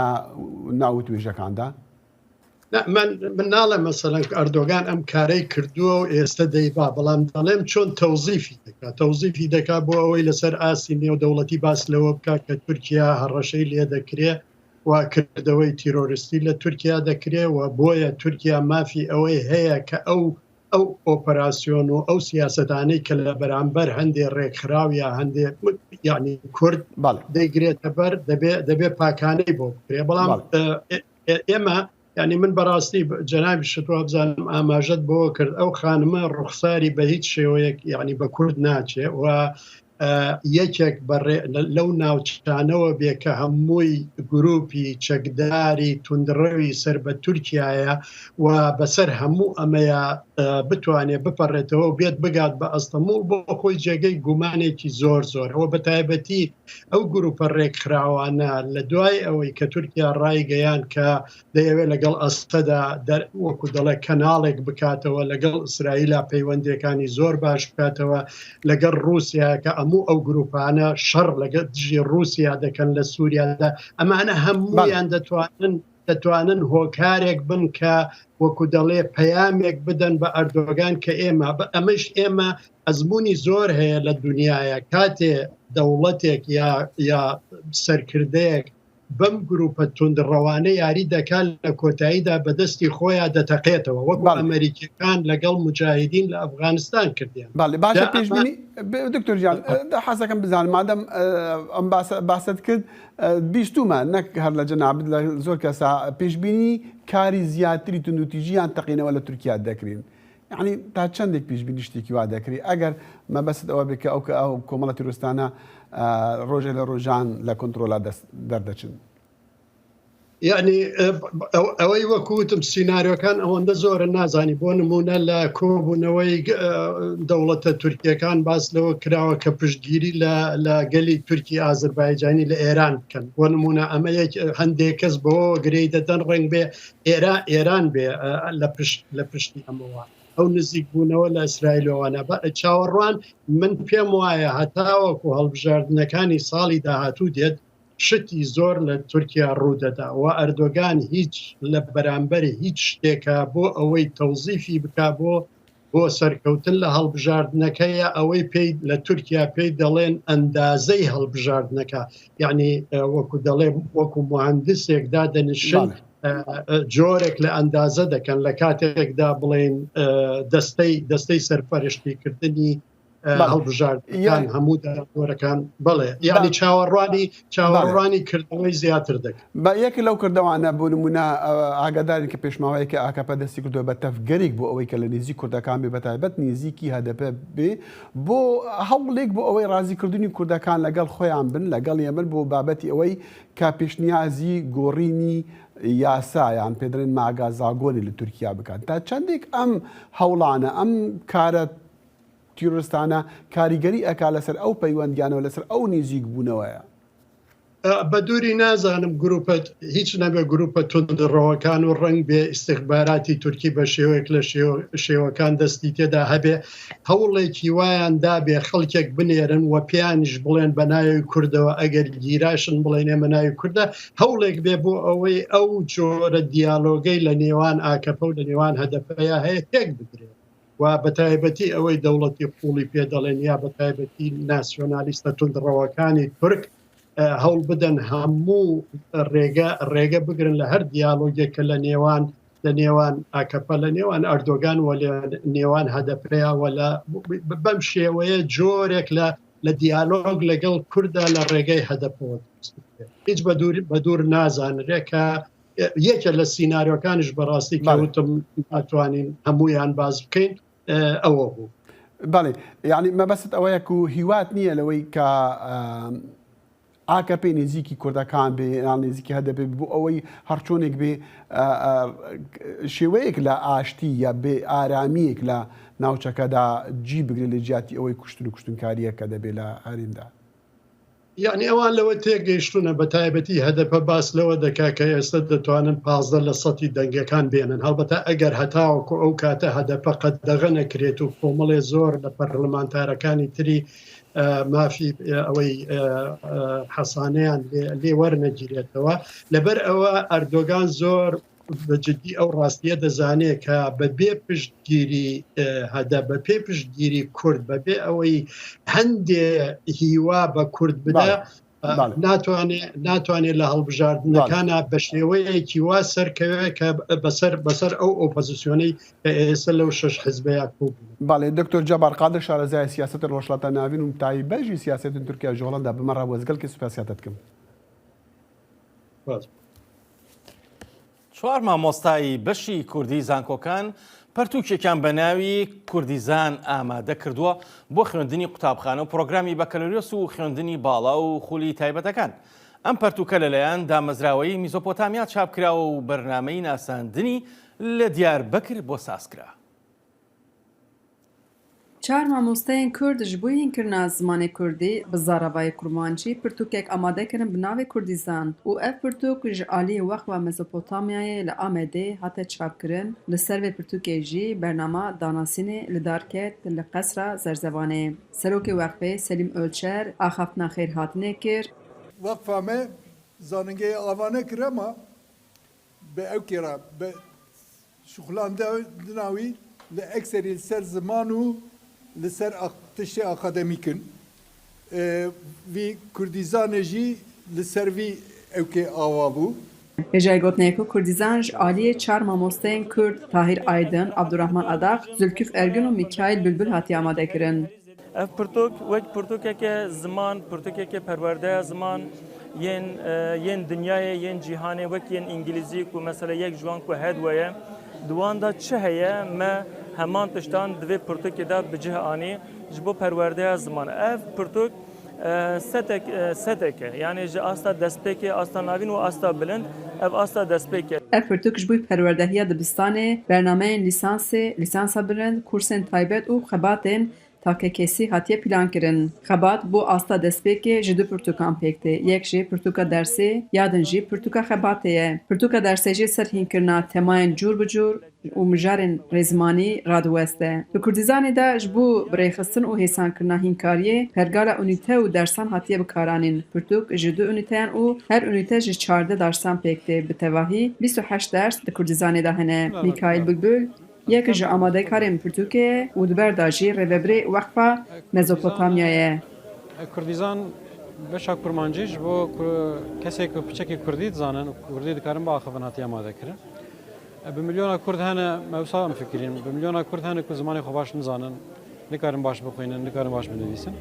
ناوت وێژەکاندا؟ من من ناڵێم مەسەلەن ئەردۆگان ئەم کارەی کردووە و ئێستا دەیبا بەڵام دەڵێم چۆن تەوزیفی دەکات تەوزیفی دەکات بۆ ئەوەی لەسەر ئاستی نێودەوڵەتی باس لەوە بکات کە تورکیا هەڕەشەی لێ دەکرێ و کردەوەی تیرۆریستی لە تورکیا دەکرێ و بۆیە تورکیا مافی ئەوەی هەیە کە ئەو ئەو ئۆپەراسیۆن و ئەو سیاسەتانەی کە لە بەرامبەر هەندێ ڕێکخراو یا هەندێ یعنی کورد دەیگرێتە بەر دەبێ دەبێ پاکانەی بۆ بکرێ بەڵام ئێمە یعنی من بەڕاستی جەنابی شتوە بزانم ئاماژەت بۆ کرد ئەو خانمە ڕوخساری بە هیچ شێوەیەک یعنی بە کورد ناچێ و یەکێک لەو ناوچانەوە بێ کە هەمووی گروپی چەکداری توندڕەوی سەر بە تورکیایە و بەسەر هەموو ئەمەیە بتوانێت بپەڕێتەوە و بێت بگات بە ئەستەموڵ بۆ خۆی جێگەی گومانێکی زۆر زۆر ئەوە بە تایبەتی ئەو گروپە ڕێکخراوانە لە دوای ئەوەی کە تورکیا ڕایگەیان کە دەیەوێت لەگەڵ ئەسەدا وەکو دەڵێ کەناڵێک بکاتەوە لەگەڵ ئیسرائیلا پەیوەندیەکانی زۆر باش بکاتەوە لەگەڵ رووسیا کە ئەموو ئەو گروپانە شەڕ لەگەڵ دژی رووسیا دەکەن لە سووریادا ئەمانە هەموویان دەتوانن دەتوانن هۆکارێک بن کە وەکو دەڵێ پەیامێک بدەن بە ئەردۆگان کە ئێمە ئەمەش ئێمە ئەزمموی زۆر هەیە لە دنیاە کاتێ دەوڵەتێک یا یا سەرکردەیەک بەم گروپە توندڕەوانە یاری دەکات لە کۆتاییدا بەدەستی خۆیان دەتەقێتەوە وەکو ئەمریکیەکان لەگەڵ مجاهدین لە ئەفغانستان کردیان. بەڵێ باشە پێشبینی دکتۆر گیان حەزەکەم بزانم مادەم ئەم باسە باست کرد بیستومە نەک هەر لە جەنابت لە زۆر کەسا پێشبینی کاری زیاتری توندوتیژی یان تەقینەوە لە تورکیا دەکرین یعنی تا چەندێک پێشبینی شتێکی وا دەکری ئەگەر مەبەست ئەوە بێت کە ئەو کە ئەو کۆمەڵە تیرۆستانە ڕۆژێ لە ڕۆژان لە کۆنترۆلا دەست دەردەچن. یعنی ئەوەی وەکوتم سیناریۆکان ئەوەندە زۆرە نازانی بۆ نمونە لە کۆبوونەوەی دەوڵەتە تورکیەکان باس لەوە کراوە کە پشتگیری لە گەلی تورکی ئازربایجانی لە ئێران بکەن بۆ نمونە ئەمە یەک هەندێک کەس بۆ گرێی دەدەن ڕنگ بێ ئێرا ئێران بێ لە پشت لە پشتی ئەمەوە ئەو نزیک بوونەوە لە ئیسرائیلەوەە بە چاوەڕوان من پێم وایە هەتاوەکو هەڵبژاردنەکانی ساڵی داهاتوو دێت شتی زۆر لە تورکیا ڕوودەدا و ئەردۆگان هیچ لە بەرامبەر هیچ شتێکە بۆ ئەوەی تەوزیفی بک بۆ بۆ سەرکەوتن لە هەڵبژاردنەکەیە ئەوەی پێی لە تورکیا پێی دەڵێن ئەندازەی هەڵبژاردنەکە یعنی وەکو دەڵێ وەکو مهندسێک دادەنیشن جۆرێک لە ئەندازە دەکەن لە کاتێکدا بڵێن دەستەی دەستەی سەرپەرشتیکردنی هەڵبژاردنەکان هەموو دادوەرەکان بەڵێ یعنی چاوەڕوانی چاوەڕوانی کردەوەی زیاتر دەکەن. بە یەک لەو کردەوانە بۆ نمونە ئاگادارین کە پێشماوەیەکە ئاکەپە دەستی کردووە بە تەڤگەرێک بۆ ئەوەی کە لە نزیک کوردەکان بێ بەتایبەت نزیکی هەدەپە بێ بۆ هەوڵێک بۆ ئەوەی ڕازیکردنی کوردەکان لەگەڵ خۆیان بن لەگەڵ یەمن بۆ بابەتی ئەوەی کە پێشنیازی گۆڕینی یاسا یان پێ دەڵێن ماگا زاگۆنی لە تورکیا بکات تا چەندێک ئەم هەوڵانە ئەم کارە تیرۆرستانە کاریگەری ئەکا لەسەر ئەو پەیوەندیانەوە لەسەر ئەو نیزیک بوونەوەیە. بە دووری نازانم گروپە هیچ نەبێ گروپە توندڕەوەکان و ڕەنگ بێ ئیستخباراتی تورکی بە شێوەیەک لە شێوەکان دەستی تێدا هەبێ هەوڵێکی وایان دابێ خەڵکێک بنێرن و پێیانیش بڵێن بە ناوی کوردەوە ئەگەر گیراشن بڵێن ئێمە ناوی کوردە هەوڵێک بێ بۆ ئەوەی ئەو جۆرە دیالۆگەی لە نێوان ئاکەپە و لە نێوان هەدەپەیە هەیە تێک بدرێت. و بەتایبەتی ئەوەی دەوڵەتی قوڵی پێ دەڵێن یا بەتایبەتی ناسیۆنالیستە توندڕەوەکانی تورک هەوڵ بدەن هەموو ڕێگە ڕێگە بگرن لە هەر دیالۆگێک کە لە نێوان لە نێوان ئاکەپە لە نێوان ئەردۆگان و لە نێوان هەدەپەیە و لە بەم شێوەیە جۆرێک لە لە دیالۆگ لەگەڵ کووردا لە ڕێگەی هەدەپەوە هیچ بە دوور بە دوور نازانرێ کە یەکە لە سیناریۆکانیش بەڕاستی کە وتم ناتوانین هەمویان باز بکەین ئەوە بوو. بەڵێ یعنی مەبەست ئەوەیە و هیوات نییە لەوەی کە. ئاکەپێ نزیکی کوردەکان بێ یان نزیکی هەدەپێ بۆ ئەوەی هەرچۆنێک بێ شێوەیەک لە ئاشتی یا بێ ئارامییەک لە ناوچەکەدا جی بگرێت لە جیاتی ئەوەی کوشتن و کوشتنکارییە کە دەبێت لە هەرێمدا. یەعنی ئەوان لەوە تێگەیشتوونە بە تایبەتی هەدەپە باس لەوە دەکا کە ئێستا دەتوانن 15 لە سەتی دەنگەکان بێنن هەڵبەتە ئەگەر هەتاوەکو ئەو کاتە هەدەپە قەدەغە نەکرێت و کۆمەڵێ زۆر لە پەرلەمانتارەکانی تری مافی ئەوەی حەسانەیان لێ وەرنەگیرێتەوە لەبەر ئەوە ئەردۆگان زۆر بە جدی ئەو ڕاستیە دەزانێت کە بە بێ پشتگیری هەدە بە پێ پشتگیری کورد بە بێ ئەوەی هەندێ هیوا بە کورد بدە ناتوانێت ناتوانێت لە هەڵبژاردنەکانە بە شێوەیەکی وا سەرکەوێت کە بەسەر بەسەر ئەو ئۆپۆزیسیۆنەی کە ئێستا لەو شش حزبەیە کۆ بوون. بەڵێ دکتۆر جەبار قادر شارەزای سیاسەتی ڕۆژهەڵاتا ناوین و تایبەت ژی سیاسەتی تورکیا ژ هۆڵەندا بمە ڕا وەزگەلکی سوپاسیاتە دکم. سپاس. چوار مامۆستای بەشی کوردی زانکۆکان پەرتووکێکیان بە ناوی کوردیزان ئامادە کردووە بۆ خوێندنی قوتابخانە و پرۆگرامی بەکەلۆریۆس و خوێندنی باڵا و خولی تایبەتەکان. ئەم پەرتووکە لەلایەن دامەزراوەی میزۆپۆتامیا چاپکراوە و بەرنامەی ناساندنی لە دیاربەکر بۆ سازکرا. چوار mamosteyên Kurd ji bo hînkirina zimanê Kurdî bi zaravayê Kurmancî pirtûkek amade kirin bi navê Kurdîzan û ev pirtûk ji aliyê Weqfa Mezopotamyayê li Amedê hate çapkirin. Li ser vê pirtûkê jî bernama danasînê li dar ket li Qesra Zerzevanê. Serokê Weqfê Selîm Olçer axaftina xêrhatinê kir. Weqfa me zanîngehê ava nekir ema bi ewkê re bi şixulandina wî li ekserî li ser ziman û li ser tiştê akademîk in. Vî Kurdîzanê jî li ser vî ewkê ava bû. Hêjayê gotinê ku Kurdîzan ji aliyê çar mamosteyên Kurd Tahîr Aydin, Abdurrahman Adak, Zülküf Ergün û Mikaîl Bülbül hatiye amadekirin. Ev pirtûk wek pirtûkeke ziman, pirtûkeke perwerdeya ziman yên yên dinyayê, yên cîhanê wek yên îngilîzî ku mesela yek ji wan ku Headway ye, di wan de çi heye me heman tiştan di vê pirtûkê de bi cih anî ji bo perwerdeya ziman. Ev pirtûk setek setek e yanî ji asta destpêkê, asta navîn û asta bilind ev asta destpêkê. Ev pirtûk ji bo perwerdehiya dibistanê, bernameyên lîsansê, lîsansa bilind, kursên taybet û xebatên Takekesî hatiye pîlankirin. Xebat bo asta destpêkê ji du pirtûkan pêk tê, yek jê pirtûka dersê ya din jî pirtûka xebatê ye. Pirtûka dersê jî ser hînkirina temayên cûr bi cûr û mijarên rêzimanî radiweste. Di Kurdîzanê de ji bo birêxistin û hêsankirina hînkariyê pergala unîte û dersan hatiye bikaranîn. Pirtûk ji du unîteyan û her unîte ji 14 dersan pêk tê. Bi tevahî 28 ders di Kurdîzanê de hene. Mîkaîl Bülbül. Yek ji amadekarên pirtûkê ye û di ber de jî rêvebirê Weqfa Mezopotamya ye. Kurdîzan beşa kurmancî ji bo ku kesê ku piçekî kurdî dizanin û kurdî dikarin biaxivin hatiye amadekirin. Bi milyona kurd hene me wisa em fikirîn, bi milyona kurd hene ku zimanê xwe baş nizanin, nikarin baş bixwînin, nikarin baş binivîsin.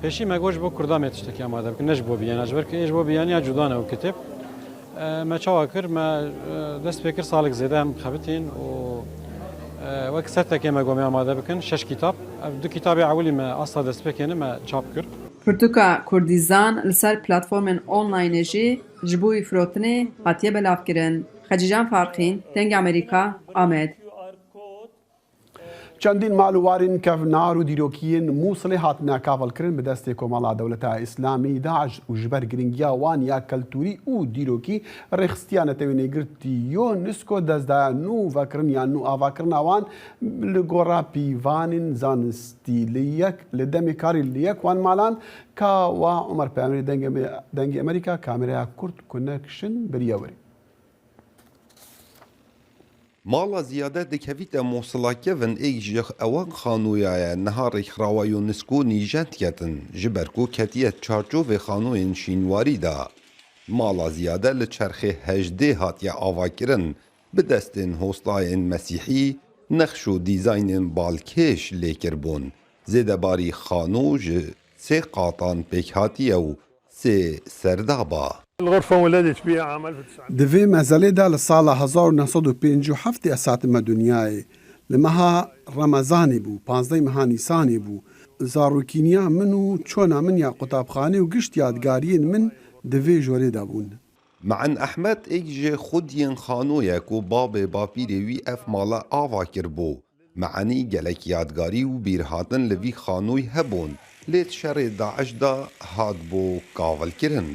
Pêşî me got ji bo kurdan me tiştekî amade bikin ne ji bo biyaniya ji ber ku ê ji bo biyaniya cuda ne ew kitêb. Me çawa kir? Me dest pê kir salek zêde em xebitîn û wek setekê me got me amade bikin şeş kîtab. Ev du kîtabê ewilî me asta destpêkê ne me çap kir. Pirtûka Kurdîzan li ser platformên onlaynê jî ji bo wî firotinê hatiye belavkirin. Xecîcan Farqîn, Dengê Amerîka, Amed. Çendîn mal û warên kevnar û dîrokiyên Mûsilê hatine kavilkirin bi destê Komela Dewleta Îslamî, DAIŞ, û ji ber girîngiya wan ya keltûrî û dîrokî Rêxistiya Netewên Yekgirtî, UNESCO, dest daye nû vekirin yan nû avakirina wan li gora pîvanên zanistî li yek li demê karî li yek wan malan Kawa Omer Peyamêrê Dengê Amerîka kameraya Kurd Connection biriye werê. Mala ziyade dikevîte Mosila kevin êk ji ewan xanoya ye niha rêkxirawa UNESCO nîjend ketin ji ber ku ketiye çarçovê xanoyên şînwarî de. Mala ziyade li çerxê hejdê hatiye avakirin bi destên hostayên mesîhî nexş û dîzaynên balkêş lê kiribûn. Zêdebarî xano ji sê qatan pêk hatiye û Sê serdaba. Di vê mezelê de li sala 1957 ez hatime dinyayê. Li meha Remezanê bû, pazdeh meha Nîsanê bû. Zarokîniya min û çona min ya qutabxanê û gişt yadgariyên min di vê jorê de bûn. Me'en Ehmed êk ji xwediyên xano ye ku babê bapîrê wî ev mala ava kiribû. Me'enî gelek yadgarî û bîrhatin li vî xanoyî hebûn lê di şerê daiş de hatibû kavilkirin.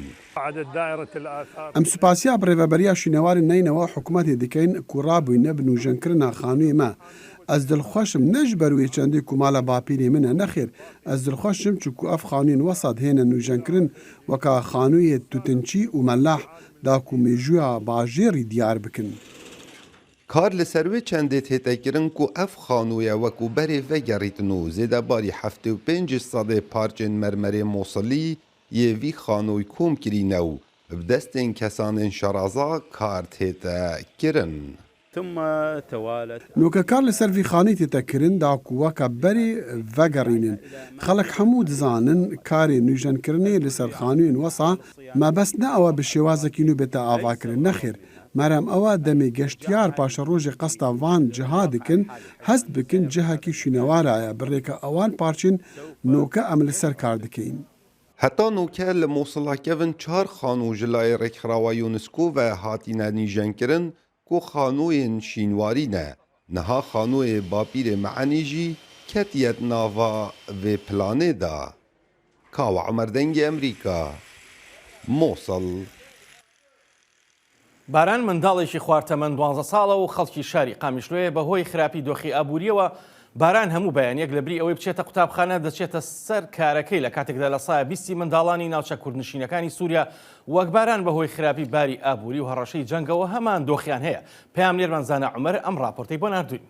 Em spasiya birêveberiya şînewarên Neynewa û hikûmetê dikein ku rabûyne bi nûjenkirina xanûyê me. Ez dilxweş im ne ji ber wê çendê ku mala bapîrê min e, nexêr, ez dilxweş im çunku ev xanûyên wesa dihêne nûjenkirin weka xanûyê Tutinçî û Melah da ku mêjûya bajêrî diyar bikin. Kar li ser wê çendê tête kirin ku ev xanûye wekû berê vegerîtin û zêdebarî 75 sedê parçên mermerê Mosilî yê vî xanûy kom kirîne û bi destên kesanên şeraza kar tête kirin. Noke kar li ser vî xanî tête kirin da ku weke berê vegerînin. Xelk hemû dizanin karê nûjenkirinê li ser xanûyên wesa mebest ne ew e bi şêwazekî nû bête avakirin, nexêr, merem ew e demê geştyar paşerojê qesta van ciha dikin, hest bikin cihekî şûnewara ye bi rêka ewan parçên noke em li ser kar dikeyn. Heta noke li Mosila kevin çar xanû ji layê Rêkxirawa UNESCO ve hatine nîjenkirin ku xanûyên şînwarî ne, niha xanûyê bapîrê Me'enî jî ketiye di nava vê planê de. Kawa Omer Dengê Emrîka, Mosil. باران منداڵێکی خوار تەمەن 12 ساڵە و خەڵکی شاری قامیشلۆیە بەهۆی خراپی دۆخی ئابووریەوە باران هەموو بەیانیەک لەبری ئەوەی بچێتە قوتابخانە دەچێتە سەر کارەکەی لە کاتێکدا لە سایە بیستی منداڵانی ناوچە کوردنشینەکانی سووریا وەک باران بەهۆی خراپی باری ئابووری و هەڕەشەی جەنگەوە هەمان دۆخیان هەیە. پەیامنێرمان زانا عومەر ئەم ڕاپۆرتەی بۆ ناردووین.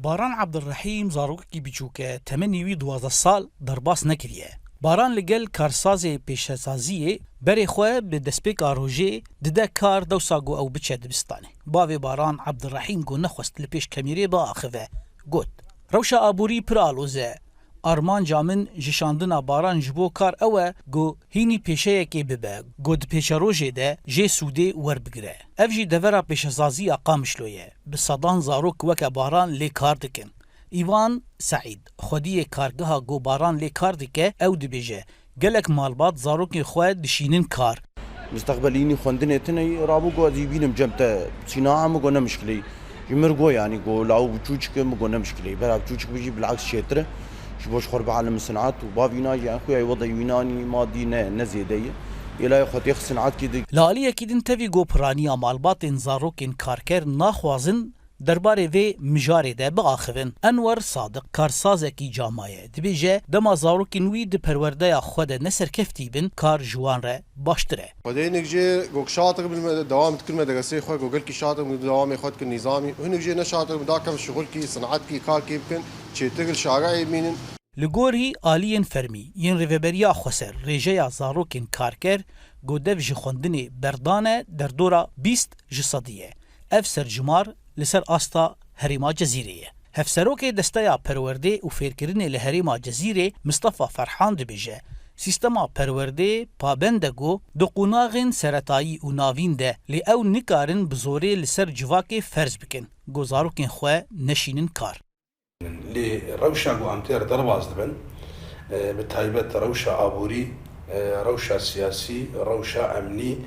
باران عەبدولڕەحیم zarokekî biçûk e, temenê wî 12 sal derbas nekiriye. Baran li gel karsazê pêşesaziyê berê xwe bi destpêka rojê dide kar dewsa ku ew biçe dibistanê. Bavê Baran Ebdulrehîm ku nexwest li pêş kemîrê biaxive, got, Rewşa aborî pir aloz e. Armanca min ji şandina Baran ji bo kar ew e ku hînî pêşeyekê bibe ku di pêşerojê de jê sûdê werbigire. Ev jî devera pêşesaziya Qamişlo ye. Bi sedan zarok weke Baran lê kar dikin. Îvan Seîd, xwediyê kargeha ku Baran lê kar dike, ew dibêje, Gelek malbat zarokên xwe dişînin kar. Misteqbelî hînî xwendinê tune yî. Rabû got ez ê bînim cem te. Sîna min got ne mişkile yî. Ji min re got yanî got lawo bi çûçik e min got ne mişkile yî. Bera bi çûçik bi jî bileks çêtir e. Ji bo ji xwe re bielimin sinat û bavî na jî yanî xuya yî wedeyî wî nanî madî ne ne zêde yî. Yê layê xwe têxist sinatkî di. Li aliyekî din tevî got piraniya malbatên zarokên karker naxwazin Derbarê vê mijarê de biaxivin. Enwer Sadiq karsazekî cama ye. Dibêje dema zarokên wî di perwerdeya xwe de ne serkeftî bin, kar ji wan re baştir e. Xwedê hinek jê gok şatir bin me dewam dikin me deresê xwe gok gelkî şatir bin dewamê xwe dikin nîzamî û hinek jê ne şatir bin dakem şixulkî, sinetkî, karkî bikin çêtir li şareê bimînin. Li gorî aliyên fermî yên Rêveberiya Xweser rêjeya zarokên karker ku dev ji xwendinê berdane derdora 20 ji sedî ye. Ev serjimar li ser asta Herêma Cezîrê ye. Hevserokê Desteya Perwerdê û Fêrkirinê li Herêma Cezîrê Mistefa Ferhan dibêje, Sîstema perwerdê pabend e ku di qonaxên seretayî û navîn de lê ew nikarin bi zorê li ser civakê ferz bikin ku zarokên xwe neşînin kar. Lê rewşa ku em tê re derbas dibin, bi taybet rewşa aborî, rewşa siyasî, rewşa emnî,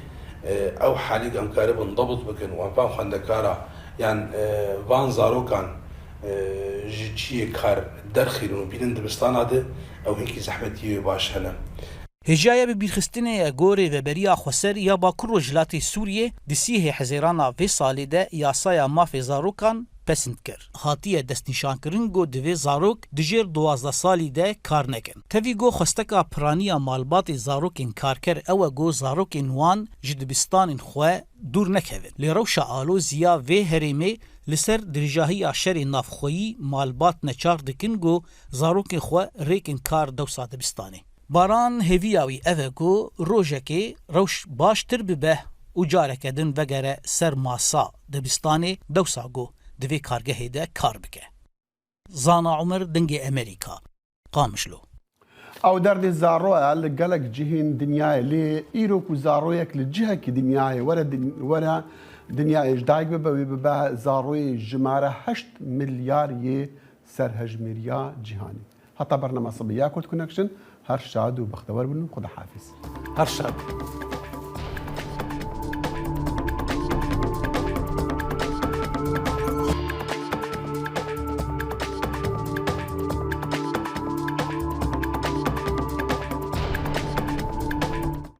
ew halî ku em karibin debit bikin û em van xwendekara yan van zarokan ji ciyê kar derxînin û bînin dibistana de, ew hinkî zehmetiyê wê baş hene. Hêjaya bi bîrxistinê ye ku Rêveberiya Xweser ya Bakur-Rojhilatê Sûriyê di sîhê Hezêrana vê salê de yasaya mafê zarokan pesind kir. Hatiye destnîşankirin ku divê zarok di jêr 12 salî de kar nekin. Tevî ku xwesteka piraniya malbatê zarokên karker ew e ku zarokên wan ji dibistanên xwe dûr nekevin. Lê rewşa aloziya vê herêmê li ser dirêjahiya şerê navxweyî malbat neçar dikin ku zarokên xwe rêkin kar dewsa dibistanê. Baran hêviya wî ev e ku rojekê rewş baştir bibe û careke din vegere ser masa dibistanê dewsa ku di vê kargehê de kar bike. Zana Umer Dengê Amerîka, Qamişlo. Ew derdê zaroya li gelek cihên dinyayê lê îro ku zaroyek li cihekî dinyayê were were dinyayê ji dayik bibe wê bibe zaroyê jimare heşt milyar yê. سەرهەژمێریا جیهانی. هەتا بەرنامە سبەی یا کورد کونەکشن هەر شاد و بەختەوەر بن و خودا حافیز. هەر شاد بن.